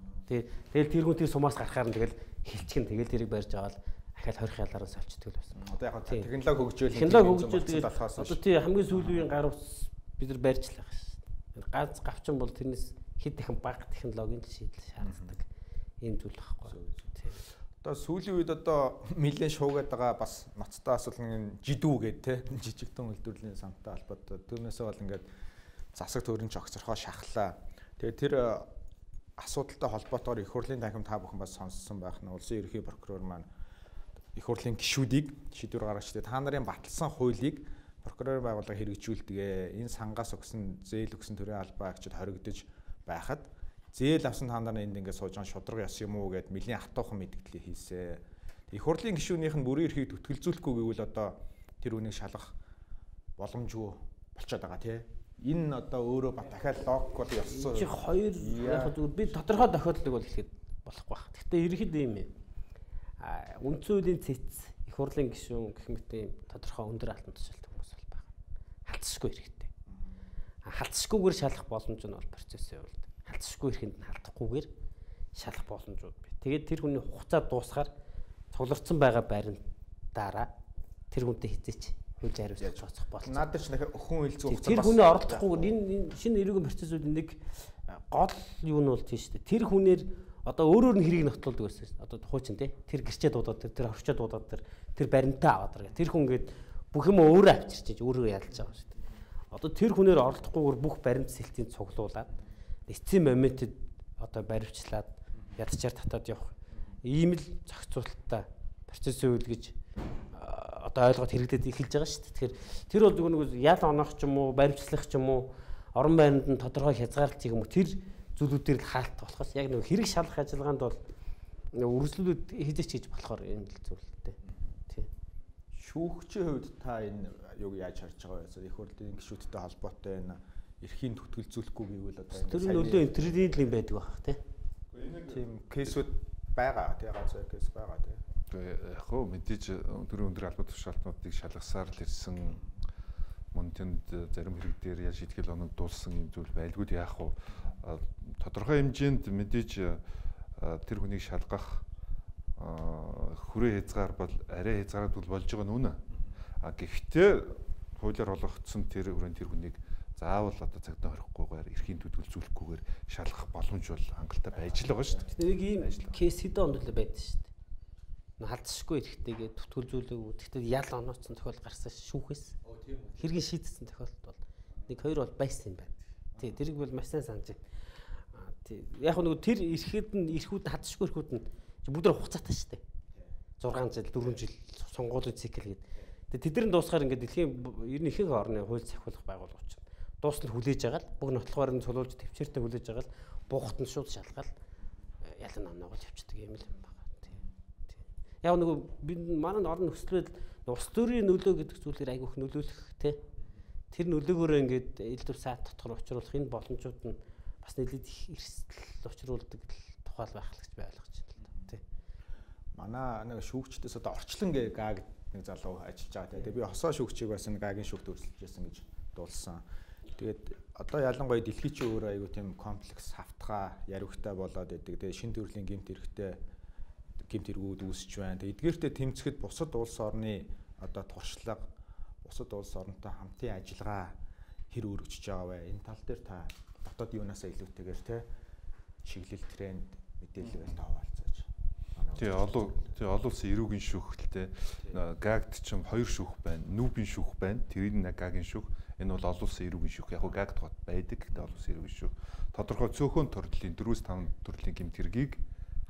Тэгэл тэр хүн тэр сумаас гарахаар нь тэгэл хилчихэн тэгэл тэрийг барьж аваад ахаал хорих ялаараа сольчдөг л байсан. Одоо яг технологи хөгжөөл хөгжөөл одоо тий хамгийн сүүлийн үеийн гар утас бид нар барьж л байгаа шүү дээ. Ганц гавчин бол тэрнээс хэд дахин бага технологийн шийдэл шаарддаг ийм зүйл байхгүй. Тий. Одоо сүүлийн үед одоо нэлээд шуугаад байгаа бас ноцтой асуулт нь жидүү гэдэг те жижигтэн үйлдвэрлэлийн самтай холбоотой. Тэрнээсээ бол ингээд засаг төврөн чогцорхоо шахлаа. Тэгээд тэр асуудалтай холбоотойгоор их хурлын танхим та бүхэн бас сонссон байх нь улсын ерөнхий прокурор маань их хурлын гишүүдийг шийдвэр гаргаж тэгээд та нарын баталсан хуулийг прокурорын байгууллага хэрэгжүүлдэг. Энэ сангаас өгсөн зээл өгсөн төрийн албаа агчид хоригдож байхад зээл авсан та нар энд ингээд сууж байгаа шудраг ёс юм уу гэд нэлийн хатуухан мэдгэлээ хийсэ. Их хурлын гишүүнийх нь бүрийн эрхийг зүтгэлзүүлэхгүй гэвэл одоо тэр үнийг шалгах боломжгүй болчиход байгаа тий. Энэ одоо өөрөө ба дахиад логик бол ёссон. Чи хоёр яг зүгээр би тодорхой тохиолдлыг бол хэлэхэд болохгүй байх. Гэхдээ ерөнхийдөө юм юм. А үндсэн хуулийн цэц их хурлын гишүүн гэх мэт ийм тодорхой өндөр алтан тушаалтай хүмүүс бол байгаа. Халдшгүй хэрэгтэй. Халдшгүйгээр шалах боломж нь бол процессын хувьд халдшгүй эрхэнд нь халдахгүйгээр шалах боломжууд бий. Тэгээд тэр хүний хугацаа дуусахаар цугларсан байгаа баримтаараа тэр хүнтэй хизээч хууль хариуцлага тооцох болно. Наад дээр ч нөхөр хүн хилцүү хугацаа тэр хүний оролдохгүйгээр энэ шинэ эрүүгийн процессуудын нэг гол юу нь бол тийм шүү дээ. Тэр хүнээр одоо өөрөөр нь хэрийг нотлуулдаг байсан шүү дээ. Одоо хуучин тий тэр гэрчээ дуудаад тэр хорчоо дуудаад тэр баримтаа аваад байгаа. Тэр хүн гээд бүх юм өөрөө авчирч өөрөө ялж байгаа шүү дээ. Одоо тэр хүнээр оролдохгүйгээр бүх баримт сэлтийн цуглуулад эцсийн моментод одоо баривчлаад ядчаар татаад явах ийм л зохицуулттай процессын үйл гэж одоо ойлгоод хэрэглээд эхэлж байгаа шүү дээ. Тэгэхээр тэр бол зүгээр нэг ял оноох ч юм уу, баривчлах ч юм уу, орон байранд нь тодорхой хязгаарлалт хийх юм уу тэр зүйлүүдээр л хаалт болохоос яг нэг хэрэг шалах ажиллагаанд бол үргэлжлүүлээд хийжээч гэж болохоор энэ л зүйлтэй. Тий. Шүүгчийн хувьд та энэ юуг яаж харж байгаа вэ? Их хурлын гишүүдтэй холбоотой энэ эрхийн түтгэлзүүлэхгүй гэвэл одоо энэ тэр нөлөө интернет л юм байдаг байх тий. Тийм кейсүүд байгаа тий, ганц хоёр кейс байгаа тий. Яг хөө мэдээж төрийн өндөр албан тушаалтнуудыг шалгасаар л ирсэн мөн тэнд зарим хэрэг дээр ял шийтгэл оног дуулсан юм зүйл байлгүй л яах вэ? Тодорхой хэмжээнд мэдээж тэр хүнийг шалгах хүрээ хязгаар бол арай хязгаарлалт болж байгаа нь үнэ. А гэхдээ хуулиар олгогдсон тэр хүрээнд тэр хүнийг заавал одоо цагдаа хорихгүйгээр эрхийн түтгэлзүүлэхгүйгээр шалгах боломж бол хангалттай байж л байгаа шүү дээ. Нэг ийм кейс хэдэн онд л байдаг шүү дээ. Халдшгүй эрхтэйгээ түтгэлзүүлээгүй. Гэхдээ ял онооцсон тохиолдол гарсан шүүхээс. Хэргийн шийдсэн тохиолдол бол нэг хоёр бол байсан юм байна. Тий, тэрийг бол маш сайн санаж байна. Тий. Яг нөгөө тэр эрхэд нь эрхүүд халдшгүй эрхүүд нь бүгд хугацаатай шүү дээ. 6 жил, 4 жил сонгуулийн цикл гэдэг. Тэгээ тэдний дуусгаар ингээд дэлхийн ер нь ихэнх орны хууль зохиолох байгууллага чинь дуусна хүлээж байгаа л бүх нотлохоор нь цуглуулж төвчээртэй хүлээж байгаа л буухт нь шууд шалгаал ялан оноогоо явчихдаг юм л юм байна. Тий. Яг нөгөө би манай орон нөхцөл байдал улс төрийн нөлөө гэдэг зүйлээр айгүйх нөлөөлөх тий. Тэр нөлөөгөөрөө ингээд элдв сайд дотор учруулах энэ боломжууд нь бас нэлээд их эрсдэл учруулдаг тухай байх л гэж би ойлгож байна л да. Тий. Манай нэг шүүгчдээс одоо орчлон гээ гааг нэг залуу ажиллаж байгаа тий. Тэгээ би хосоо шүүгчийг бас нэг гагийн шүүгт өрсөлдөж байсан гэж дуулсан. Тэгээд одоо ялангуяа дэлхий чинь өөрөө айгүй тийм комплекс хавтгаа яриухтай болоод байдаг. Тэгээд шин төрлийн гэмт хэрэгтэй гэмт хэрэгүүд үүсэж байна. Тэгээд эдгээртэй тэмцэхэд бусад улс орны одоо туршлага, бусад улс оронтой хамтын ажиллагаа хэр өргөжж байгаа вэ? Энэ тал дээр та дотоод юунаасаа илүүтэйгээр те чиглэл тренд мэдээлэл байл та хуваалцаач. Тий, олон улсын эрүүгийн шүүхэлтэй гагт чинь хоёр шүүх байна. Нүүбийн шүүх байна. Тэрийг нь гагийн шүүх. Энэ бол олон улсын эрүүгийн шүүх. Яг гагт хот байдаг. Гэхдээ олон улсын эрүүгийн шүүх. Тодорхой цөөхөн төрлийн 4-5 төрлийн гэмт хэргийг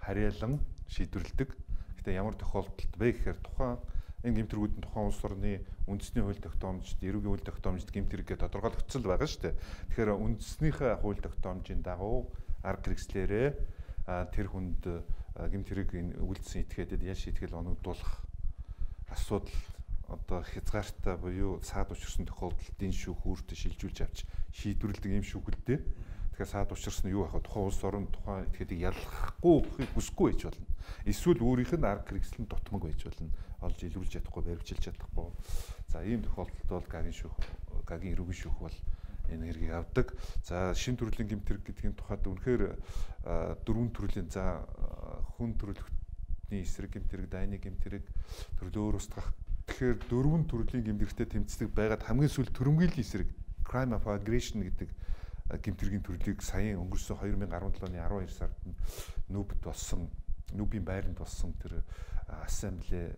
харьяалан шийдвэрлэдэг. Гэхдээ ямар тохиолдолд вэ гэхээр тухайн Энэ гэмт хэргүүд нь тухайн улс орны үндэсний хууль тогтоомжид, эрүүгийн хууль тогтоомжид гэмт хэрэг гэдэг тодорхойлогдсон байгаа шүү дээ. Тэгэхээр үндэснийхээ хууль тогтоомжийн дагуу арга хэрэгслээрээ тэр хүнд гэмт хэрэг үйлдсэн этгээдэд ял шийтгэл оногдуулах асуудал одоо хязгаартай буюу саад учирсан тохиолдолд энэ шүүх үүртэ шилжүүлж авч шийдвэрлэдэг юм шүүхэлдээ. Тэгэхээр саад учирсан нь юу байх вэ? Тухайн улс орон тухайн этгээдийг яллахгүй хүсэхгүй байж болно. Эсвэл өөрийнх нь арга хэрэгсэл нь дутмаг байж болно. Олж илрүүлж чадахгүй, баривчилж чадахгүй. За ийм тохиолдолд бол гагийн шүүх, гагийн эрүүгийн шүүх бол энэ хэргийг авдаг. За шин төрлийн гэмт хэрэг гэдгийн тухайд үнэхээр дөрвөн төрлийн за хүн төрөлхтний эсрэг гэмт хэрэг, дайны гэмт хэрэг, төрлөөр устгах. Тэгэхээр дөрвөн төрлийн гэмт хэрэгтэй тэмцдэг байгаад хамгийн сүүлд төрөмгийллийн эсрэг crime of aggression гэдэг гэмт хэргийн төрлийг саяын өнгөрсөн 2017 оны 12 сард нүүбд болсон, нүүбийн байранд болсон тэр ассамбле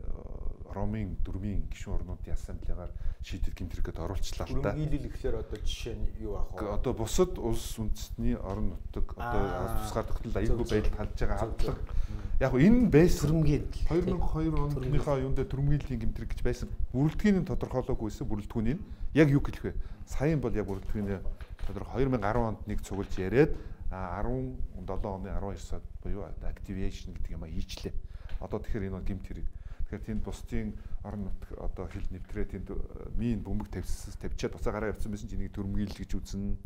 Ромын дөрмийн гишүүн орнуудын ассамблегаар шийдэл гэмт хэрэгэд оруулчлаа л та. Төрөмгийлэл гэхлээр одоо жишээ нь юу аах вэ? Одоо бусад улс үндэстний орон нутаг одоо тусгаар тогтнол аюулгүй байдалд халж байгаа халдлага. Яг энэ байсан төрөмгийлэл 2002 оныхоо юунд төрөмгийллийн гэмт хэрэг гэж байсан. Бүрэлдэхүүний тодорхойлоогүй байсан. Бүрэлдэхүүний яг юу гэлэх вэ? Саяын бол яг бүрэлдэхүүний тодорхой 2010 онд нэг цуглаж яриад 17 оны 12 сард буюу activation гэдэг юм а хийчлээ. Одоо тэгэхээр энэ бол гэмт хэрэг. Тэгэхээр тэнд бусдын орон нутг одоо хил нэвтрээ тэнд мин бөмбөг тавьсан тавьчаад буцаа гараа явцсан байсан чинь энийг төрөмгийлэл гэж үзнэ.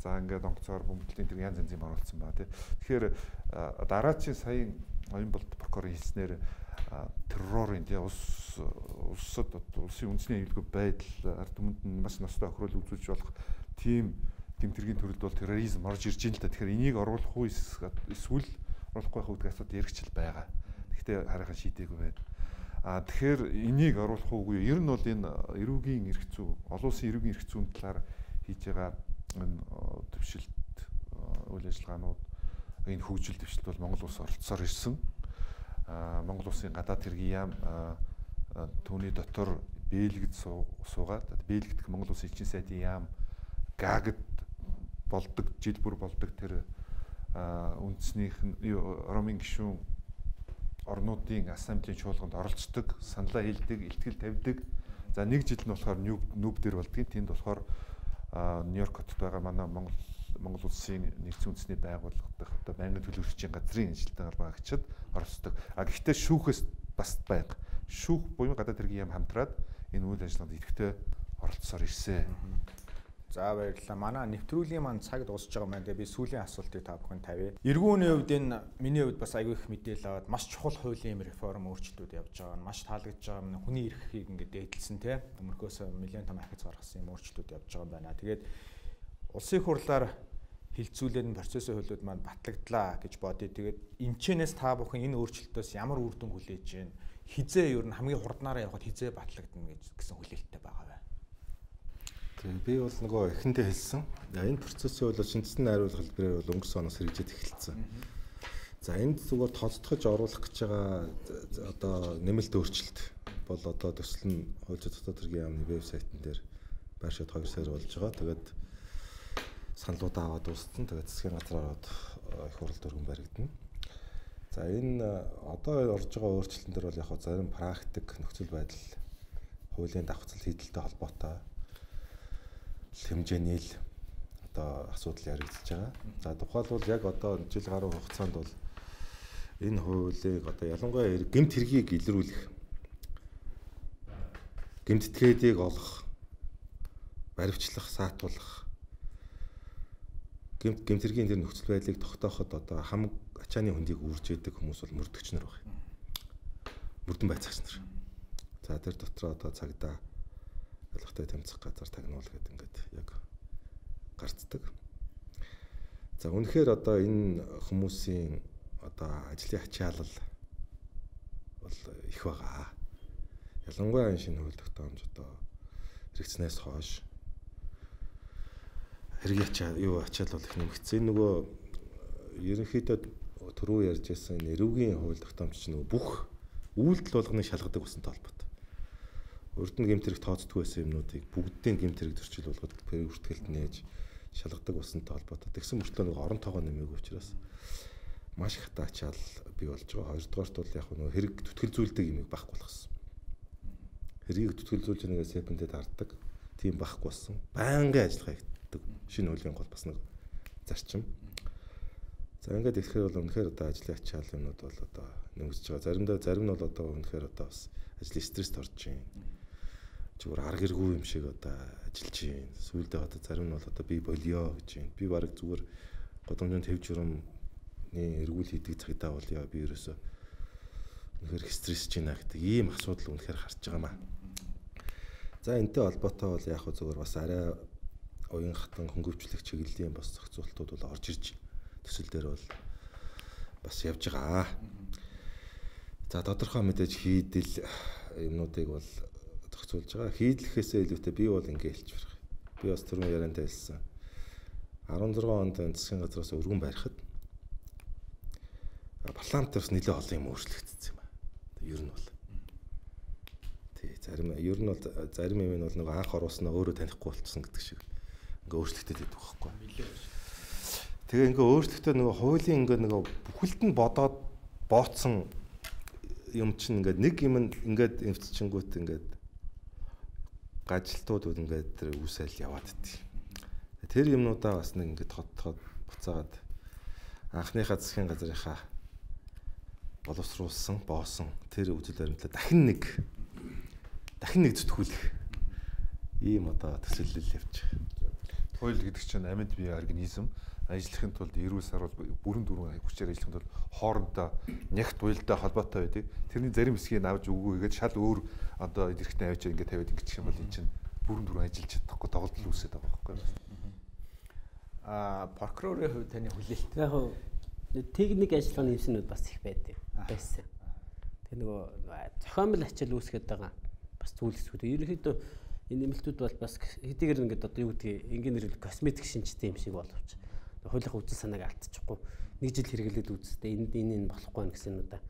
За ингээд онгоцоор бөмбөглөлийн тэр янз янзын оруулсан ба тий. Тэгэхээр дараачийн саяын Оюнболд прокурорын хэлснээр террорын тий улс улсад улсын үндэсний аюулгүй байдал ард түмэнд нь маш ностой охирол үзүүлж болох тийм гэмт хэргийн төрөлд бол терроризм орж ирж байна л да. Тэгэхээр энийг оруулах уу эсвэл оруулахгүй байх уу гэдэг асуудал яригчл байгаа. Гэхдээ хараахан шийдээгүй байна. А тэгэхээр энийг оруулах уугүй ер нь бол энэ эрүүгийн эрх зүй, олон улсын эрүүгийн эрх зүйн талаар хийж байгаа энэ дэвшилт үйл ажиллагаанууд энэ хөгжил дэвшилт бол Монгол улс оролцсоор ирсэн. А Монгол улсын гадаад хэргийн яам түүний дотор Бельгид суугаад Бельги дэх Монгол улсын элчин сайдын яам Гаагд болдог, жил бүр болдог тэр үндэснийх нь Ромын гишүүн орнуудын ассамблийн чуулганд оролцдог, саналаа хэлдэг, илтгэл тавьдаг. За нэг жил нь болохоор нүүб дээр болдгийг. Тэнд болохоор Нью-Йорк хотод байгаа манай Монгол улсын нэгдсэн үндэсний байгууллага дахь одоо байнгын төлөөлөгчийн газрын ажилтан албаагчид оролцдог. А гэхдээ шүүхээс бас байнга. Шүүх буюу гадаад хэргийн яам хамтраад энэ үйл ажиллагаанд идэвхтэй оролцсоор ирсэн. За баярлалаа. Манай нэвтрүүлгийн маань цаг дуусж байгаа маань. Тэгээ би сүүлийн асуултыг та бүхэн тавья. Эргүүний хувьд энэ миний хувьд бас аягүй их мэдээлэл аваад маш чухал хуулийн юм реформ өөрчлөлтүүд явж байгаа нь маш таалагдж байгаа юм. Хүний эрхийг ингээд дээдлсэн те. Өмнөхөөс нэлээд том ахиц гаргасан юм өөрчлөлтүүд явж байгаа юм байна. Тэгээд улсын их хурлаар хилцүүлээд нь процессын хуулиуд маань батлагдлаа гэж бодъё. Тэгээд эмчэнээс та бүхэн энэ өөрчлөлтөөс ямар үр дүн хүлээж байна? Хизээ ер нь хамгийн хурднаараа явхад хизээ батлагдана гэж гэсэн хүлээлттэй байгаа вэ? Тийм, би бол нөгөө эхэндээ хэлсэн. Энэ процессын хууль шинжсэн найруулга хэлбэрээр бол өнгөрсөн оноос хэрэгжиж эхэлсэн. За энд зүгээр тодтогч оруулах гэж байгаа одоо нэмэлт өөрчлөлт бол одоо төсөл нь хууль зүйн дотоод хэргийн яамны вебсайтн дээр байршаад 2 сар болж байгаа. Тэгээд саналуудаа аваад дууссан. Тэгээд засгийн газар ороод их хурал дөрвөн баригдана. За энэ одоо орж байгаа өөрчлөлтөн дээр бол яг зарим практик нөхцөл байдал хуулийн давхцал хийдэлтэй холбоотой хэмжээний л одоо асуудал яригдж байгаа. За тухайлбал яг одоо жил гаруй хугацаанд бол энэ хуулийг одоо ялангуяа гэмт хэргийг илрүүлэх, гэмт этгээдийг олох, баривчлах, саатуулах, гэмт хэргийн тэр нөхцөл байдлыг тогтооход одоо хамаг ачааны хөндийг үрж идэг хүмүүс бол мөрдөгч нар байна. Мөрдөн байцаагч нар. За тэр дотроо одоо цагдаа ялгатай тэмцэх газар тагнуул гэдэг ингээд яг гарцдаг. За үнэхээр одоо энэ хүмүүсийн одоо ажлын ачаалал бол их байгаа. Ялангуяа энэ шинэ хууль тогтоомж одоо хэрэгцнээс хойш хэргийн ачаал бол их нэмэгдсэн. Энэ нөгөө ерөнхийдөө түрүү ярьж байсан эрүүгийн хууль тогтоомж чинь нөгөө бүх үйлдэл болгоныг шалгадаг болсон холбоотой. Урд нь гэмт хэрэг тооцдгүй байсан юмнуудыг бүгдийн гэмт хэрэг зөрчил болгоод бүртгэлд нээж шалгадаг болсонтой холбоотой. Тэгсэн мөртлөө нөгөө орон тоогоо нэмээгүй учраас маш их хата ачаал бий болж байгаа. Хоёрдугаарт бол яг нөгөө хэрэг түтгэл зүйлдэг юмыг байхгүй болгосон. Хэргийг зүтгэлзүүлж нэгээ сэпэнтэй дарддаг. Тийм байхгүй болсон. Байнгын ажиллагаа хийдэг. Шинэ хуулийн гол бас нэг зарчим. За ингээд ирэхээр бол үнэхээр одоо ажлын ачаал юмнууд бол одоо нэмэгдэж байгаа. Заримдаа зарим нь бол одоо үнэхээр одоо бас ажлын стресст орж байна. Зүгээр арга эргүй юм шиг одоо ажиллаж байна. Сүүлдээ одоо зарим нь бол одоо би болио гэж байна. Би бараг зүгээр годомжийн төв журмын эргүүл хийдэг цагдаа болёо. Би ерөөсөө үнэхээр стресс ч байна гэдэг ийм асуудал үнэхээр харж байгаа маа. За энэтэй холбоотой бол яг хөө зүгээр бас арай уян хатан хөнгөвчлөх чиглэлийн бас зохицуултууд бол орж ирж төсөл дээр бол бас явж байгаа. За тодорхой мэдээж хийдэл юмнуудыг бол зохицуулж байгаа. Хийдлэхээсээ илүүтэй би бол ингэ хэлж барих. Би бас түрүүн ярианд хэлсэн. 16 онд засгийн газраас өргөн барихад парламент бас нэлээд олон юм өөрчлөгдсөн юм аа. Ер нь бол. Тий, зарим ер нь бол зарим юм нь бол нөгөө анх оруулснаа өөрөө танихгүй болчихсон гэдэг шиг ингээ өөрчлөгдөд байдаг байхгүй. Тэгээ ингээ өөрчлөгдөд нөгөө хуулийн ингээ нөгөө бүхэлд нь бодоод бооцсон юм чинь ингээд нэг юм ингээд эмччингүүт ингээд гажилтууд ингээд тэр үүсэл яваад идэв. Тэр юмнуудаа бас нэг ингээд тодтоход буцаагаад анхныхаа засгийн газрынхаа боловсруулсан, боосон тэр үзэл баримтлаа дахин нэг зүтгүүлэх ийм одоо төсөөлөл явж байгаа. Хууль гэдэг чинь амьд бие организм ажиллахын тулд эрүүл саруул бүрэн дүүрэн хүчээр ажиллахын тулд хоорондоо нягт уялдаа холбоотой байдаг. Тэрний зарим хэсгийг авч үгүй хийгээд шал өөр одоо эрхтэн авчиж ингээд тавиад ингэчих юм бол эн чинь бүрэн дүүрэн ажиллаж чадахгүй тоглолт үүсээд байгаа байхгүй юу? Аа, прокурорын хувьд таны хүлээлт. Яг хөө техник ажиллагааны нэмсэнүүд бас их байдаг байсан. Тэгээ нөгөө зохиомл ачаал үүсгээд байгаа бас зүйл хэсгүүд. Ерөнхийдөө энэ нэмэлтүүд бол бас хэдийгээр ингээд одоо юу гэдгийг энгийн нэрэл косметик шинжтэй юм шиг боловч хуулийнхаа үзэл санааг алдчихгүй нэг жил хэрэглээд үзтээ энд энэ болохгүй байх гэсэн юмудаа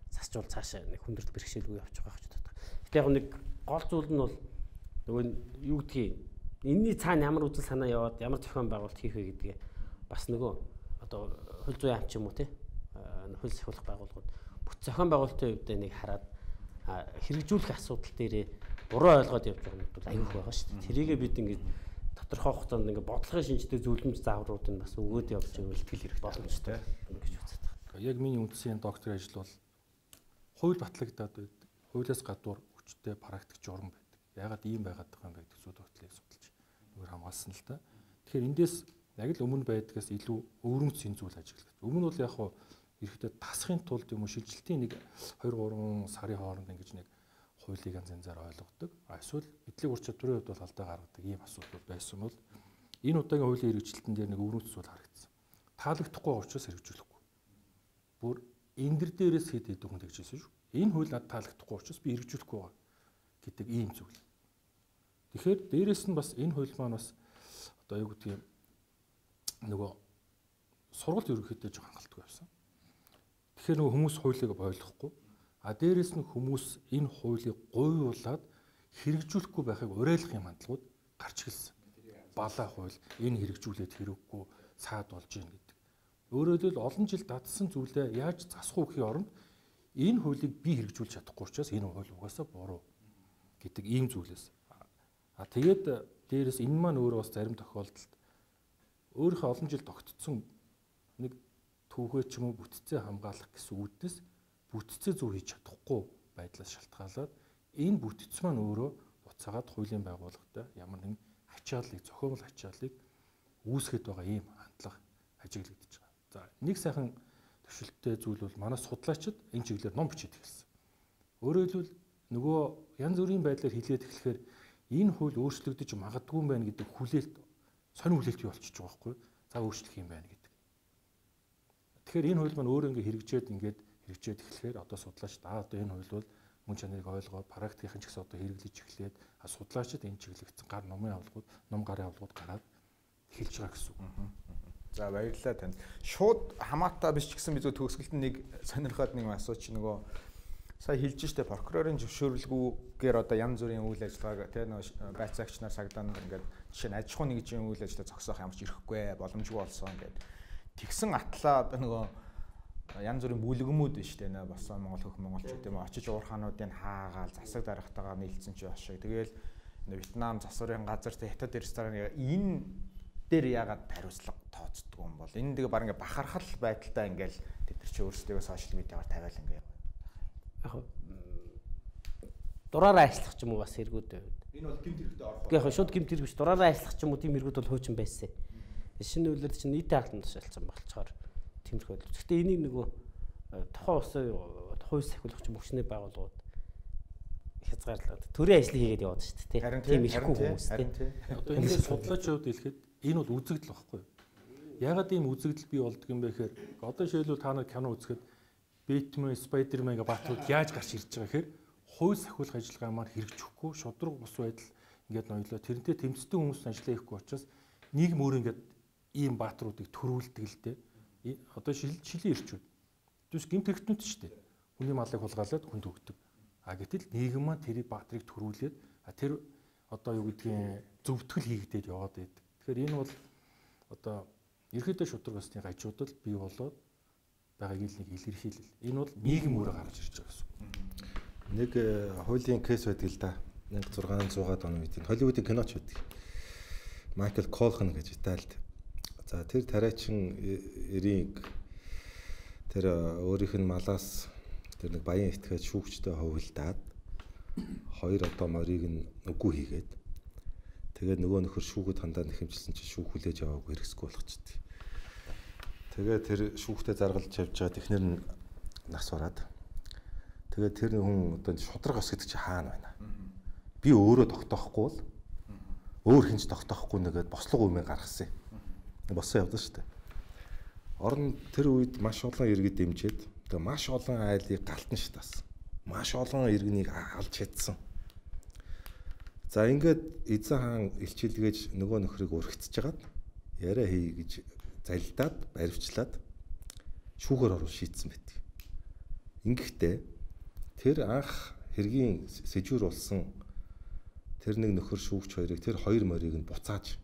засчвал цаашаа нэг хүндрэл бэрхшээлгүй явчих байх ч боддог. Гэтэ яг нэг гол зүйл нь бол нөгөө юу гэдгийг энэний цаана ямар үзэл санаа яваад ямар зохион байгуулалт хийх вэ гэдгээ бас нөгөө одоо хууль зүйн яам ч юм уу те хууль сахиулах байгууллагууд бүх зохион байгуулалтын хувьд нэг хараад хэрэгжүүлэх асуудал дээрээ буруу ойлгоод явж байгаа юм бол аюух байгаа шүү дээ. Тэрийгээ бид ингээд тодорхой хугацаанд ингээд бодлогын шинжтэй зөвлөмж зааврууд нь бас өгөөд явж байвал ихтгэл хэрэгтэй боломжтой ингэж үздэг. Яг миний үндсэн доктор ажил бол хууль батлагдаад байдаг. Хуулиас гадуур хүчтэй практик журам байдаг. Яагаад ийм байгаад байгаа юм бэ гэдэг зүйл хөтлийг судалж зүгээр хамгаалсан л та. Тэгэхээр эндээс яг л өмнө байдгаас илүү өвөрмөц энэ зүйл ажиглагдав. Өмнө бол яг хуу эрэхтэй тасахын тулд юм уу шилжилтийн нэг 2 3 сарын хооронд ингэж нэг хуулийг янз янзаар ойлгодог. Эсвэл мэдлэг ур чадварын хувьд бол алдаа гаргадаг ийм асуудал байсан бол энэ удаагийн хуулийн хэрэгжилтэн дээр нэг өвөрмөц зүйл харагдсан. Таалагдахгүй учраас хэрэгжүүлэхгүй. Бүр эндэр дээрээс хэд хэдэн хүн тэгж хэлсэн шүү. Энэ хууль надад таалагдахгүй учраас би хэрэгжүүлэхгүй байгаа гэдэг ийм зүйл. Тэгэхээр дээрээс нь бас энэ хууль маань бас одоо юу гэдгийг нөгөө сургалт ерөнхийдөө жоох хангалтгүй явсан. Тэгэхээр нөгөө хүмүүс хуулийг ойлгохгүй. А дээрээс нь хүмүүс энэ хуулийг гуйвуулаад хэрэгжүүлэхгүй байхыг уриалах юм хандлагууд гарч ирсэн. Балаа хууль энэ хэрэгжүүлээд хэрэггүй саад болж гин гэдэг. Өөрөөр хэлбэл олон жил дадсан зүйлээ яаж засах уу гэхийн оронд энэ хуулийг би хэрэгжүүлж чадахгүй учраас энэ хууль угаасаа буруу гэдэг ийм зүйлээс. А тэгээд дээрээс энэ маань өөрөө бас зарим тохиолдолд өөрийнхөө олон жил тогтцсон нэг түүхээ ч юм уу бүтцээ хамгаалах гэсэн үүднээс бүтцээ зөв хийж чадахгүй байдлаас шалтгаалаад энэ бүтц маань өөрөө буцаагаад хуулийн байгууллагатай ямар нэгэн ачааллыг зохиомл ачааллыг үүсгэхэд байгаа ийм хандлага ажиглагдаж байгаа. За нэг сайхан төвшөлттэй зүйл бол манай судлаачид энэ чиглэлээр ном бичээд эхэлсэн. Өөрөөр хэлбэл нөгөө янз бүрийн байдлаар хилээд эхлэхээр энэ хууль өөрчлөгдөж магадгүй юм байна гэдэг хүлээлт сонин хүлээлт бий болчихж байгаа байхгүй юу? За өөрчлөх юм байна гэдэг. Тэгэхээр энэ хууль маань өөрөө ингээ хэрэгжээд ингээд хэрэгжээд эхлэхээр одоо судлаачид одоо энэ хууль бол мөн чанарыг ойлгоод практикийн ч гэсэн одоо хэрэглэж эхлээд судлаачид энэ чиглэгдсэн гар номын авалгууд, ном гарын авалгууд гараад эхэлж байгаа гэсэн үг. За баярлалаа танд. Шууд хамаатай биш ч гэсэн би зөв төгсгөлд нэг сонирхоод нэг асууч нөгөө сая хэлж штэ прокурорын зөвшөөрлгүйгээр одоо янз бүрийн үйл ажиллагааг тий нөгөө байцаагч нар цагдаа нар ингээд жишээ нь аж ахуйн нэгжийн үйл ажиллагаа зогсоох ямар ч эрхгүй боломжгүй болсон ингээд тэгсэн атлаа одоо нөгөө янз бүрийн бүлгэмүүд биш үү нэ босон Монгол хөх монголчууд юм очиж уурхаануудыг хаагаал засаг даргатайгаа нийлцсэн ч байх шиг. Тэгэл Вьетнам засварын газар тэ хятад ресторан энэ дээр яагаад хариуцлага тооцдгоо юм бол энэ тэгээ баг ингээ бахархал байдалтай ингээл тэд нар чи өөрсдөө сошиал медиагаар тавиал ингээ яг дураараа ажиллах ч юм уу бас хэрэгүүд байв. Энэ бол гэмт хэрэгтэй орох. Гэхдээ яг шууд гэмт хэрэг биш дураараа ажиллах ч юм уу тийм хэрэгүүд бол хуучин байсан. Шинэ үйлээр чинь нийтийн албан тушаалцсан болцохоор тиймэрхүү байл. Гэхдээ энийг нөгөө тухайн улсын хууль сахиулах ч юм хүчний байгууллагууд хязгаарлаад төрийн ажлыг хийгээд яваад шүү дээ. Тийм ихгүй хүмүүс тийм. Одоо ингээд судлаачийн хувьд хэлэхэд энэ бол үзэгдэл багхгүй юу? Ягаад ийм үзэгдэл бий болдго юм бэ гэхээр одоо жишээлбэл та нар кино үзэхэд Бэтмен, Спайдермен гэх баатрууд яаж гарч ирж байгаа гэхээр хууль сахиулах ажиллагаа маань хэрэгжихгүй шудраг бус байдал ингээд ноёлоо тэрнтэй тэмцдэг хүмүүс ажиллаа хийхгүй учраас нийгэм өөр ингээд ийм баатруудыг төрүүлдэг л дээ. Одоо шилийн ирчүүд. Түс гэмт хэрэгтнүүд шүү дээ. Хүний малыг хулгайлаад хүнд өгдөг. А гэтэл нийгэм маань тэрийг баатрыг төрүүлээд тэр одоо юу гэдгийг зөвтгөл хийгдээд яваад байдаг. Тэгэхээр энэ бол одоо ерөөдөө шудраг ёсны гажуудал бий болоод байгааг л нэг илэрхийлэл. Энэ бол нийгэм өөрөө гаргаж ирж байгаа гэсэн. Нэг хуулийн кейс байдаг л да. 1600-аад оны үед Холливуудын киноч байдаг. Майкл Колхан гэж Италид. За тэр тариачин эрийн тэр өөрийнх нь малаас тэр нэг баян этгээд шүүгчтэй хувилдаад хоёр одоо морийг нь үгүй хийгээд тэгээд нөгөө нөхөр шүүхэд хандаа нэхэмжилсэн чинь шүүх хүлээж аваагүй хэрэгсгүй болгочтой. Тэгээд тэр шүүхтэй заргалж явж байгаа технэр нь нас бараад тэгээд тэр хүн одоо шудраг ос гэдэг чи хаана байна? Би өөрөө тогтоохгүй бол өөр хинч тогтоохгүй нэгээд бослого үмээ гаргасан юм. Босон явдаа шүү дээ. Орон тэр үед маш олон иргэд дэмжиж тэгээ маш олон айлыг галтан шатаасан. Маш олон иргэнийг алж чадсан. За ингээд эзэн хаан илчилгээж нөгөө нөхрийг өргөцөж хагаад яриа хий гэж залдаад баривчлаад шүүхээр оруулж шийдсэн байдаг. Ингэхдээ тэр анх хэргийн сэжүүр болсон тэр нэг нөхөр шүүгч хоёрыг тэр хоёр морийг нь буцааж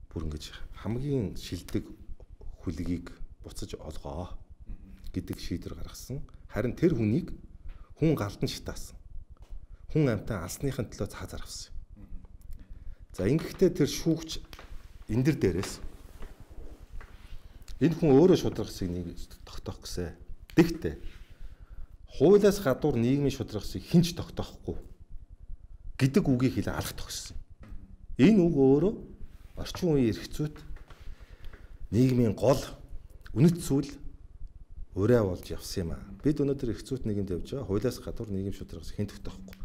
бүр ингэж хамгийн шилдэг хүлгийг буцаж олгоо гэдэг шийдвэр гаргасан. Харин тэр хүнийг хүн галдан шатаасан. Хүн амьтан алсныхын төлөө цаа зарвсан. За ингэхдээ тэр шүүгч эндэр дээрээс энэ хүн өөрөө шудрагсыг нэг тогтоох гэсэн. Тэгтээ хуулиас гадуур нийгмийн шудрагсыг хэн ч тогтоохгүй гэдэг үгийг хэлээ алах тогссон. Энэ үг өөрөө орчин үеийн эрх зүйт нийгмийн гол үнэт зүйл урай болж явсан юм аа. Бид өнөөдөр эрх зүйт нийгэмд явж байгаа. Хуулиас гадуур нийгэм шудрагс хэн тогтоохгүй.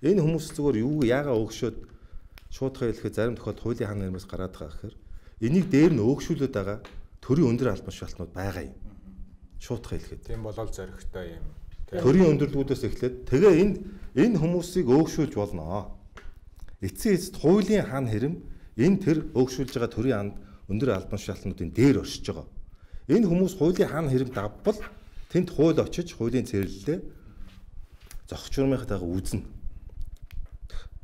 Энэ хүмүүс зүгээр юу яагаа өөгшөөд шуудхан хэлэхэд зарим тохиолдолд хуулийн хан нэрмээс гараад байгаа гэхээр энийг дээр нь өөгшүүлээд байгаа төрийн өндөр албан тушаалтнууд байгаа юм. Шуудхан хэлэхэд. Тийм болол зоригтой юм. Төрийн өндөрлгүүдээс эхлээд тэгээ энэ хүмүүсийг өөгшүүлж болно. Эцсийн эцэст хуулийн хан хэрэм энэ тэр өөгшүүлж байгаа төрийн анд өндөр албан тушаалтнуудын дээр оршиж байгаа. Энэ хүмүүс хуулийн хан хэрэм давбал тэнд хууль очиж хуулийн цэрлэлээ зохицуурмынхаа үзнэ.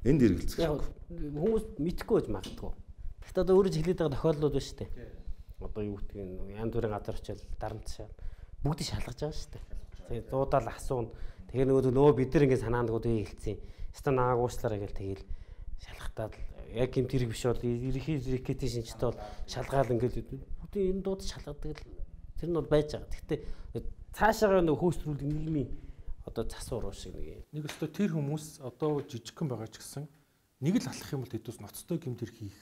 Энд эргэлзэх. Яг хүмүүс мэдэхгүй байж магадгүй. Гэхдээ одоо өөрөө хэлээд байгаа тохиолдлууд байна шүү дээ. Одоо юу гэдгийг янз бүрийн газар очил дарамт шаа бүгдийг шалгаж байгаа шүү дээ. Тэгээ дуудаал асууна. Тэгээ нөгөө бид нар ингэ санаанд нөгөө тийг хэлцэн. Өстө нааг уучлаарай гэл тэгэл шалгахтаа л яг гэмт хэрэг биш бол ерөнхий рэкетийн шинжтэй бол шалгаал ингээл бүгдийн энэ дууд шалгадаг л тэр нь бол байж байгаа. Гэхдээ цаашаагаа нөгөө хөөсрүүлэг нийгмийн одоо засвар уу шиг нэг юм. Нэг өстө тэр хүмүүс одоо жижигхэн байгаа ч гэсэн нэг л алах юм бол тэдүүс ноцтой гэмт хэрэг хийх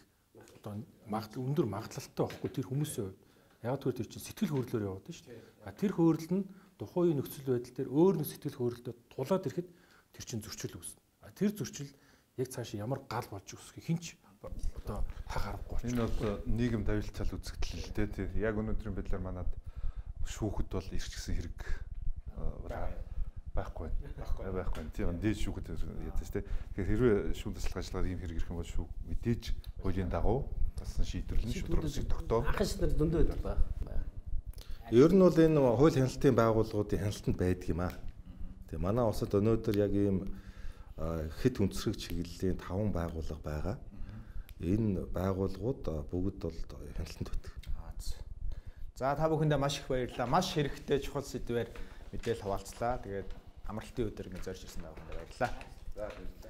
одоо магадлал өндөр магадлалтай байхгүй тэр хүмүүсийн хувьд. Яг тэр чинь сэтгэл хөдлөлөөр яваад шүү дээ. А тэр хөөрөл нь тухайн үеийн нөхцөл байдал дээр өөр нэг сэтгэл хөдлөлтөд тулаад ирэхэд тэр чинь зөрчил үүснэ. А тэр зөрчил яг цаашаа ямар гал болж өсөхийг хинч одоо та харахгүй болчих. Энэ бол нийгэм давилцал үзэгдэл л дээ. Тэр яг өнөөдрийн байдлаар манад шүүхэд бол ирчихсэн хэрэг байхгүй байна. Байхгүй. Тийм дээд шүүхэд ядаж тэ. Тэгэхээр хэрвээ шүүн тасалгаа ажиллагаар ийм хэрэг ирэх юм бол шүүх мэдээж хуулийн дагуу тассан шийдвэрлэн шудрагсыг тогтоо. Анхан шатнаар зөндөө байдаг байх. Ер нь бол энэ хууль хяналтын байгууллагуудын хяналтанд байдаг юм аа. Тэгээ манай улсад өнөөдөр яг ийм хэд өнцгөрөг чиглэлийн 5 байгууллага байгаа. Энэ байгууллагууд бүгд бол хяналтанд байдаг. За та бүхэндээ маш их баярлалаа. Маш хэрэгтэй чухал сэдвээр мэдээлэл хаваалцлаа. Тэгээд амралтын өдөр ингэ зорж ирсэн та бүхэндээ баярлалаа. За баярлалаа.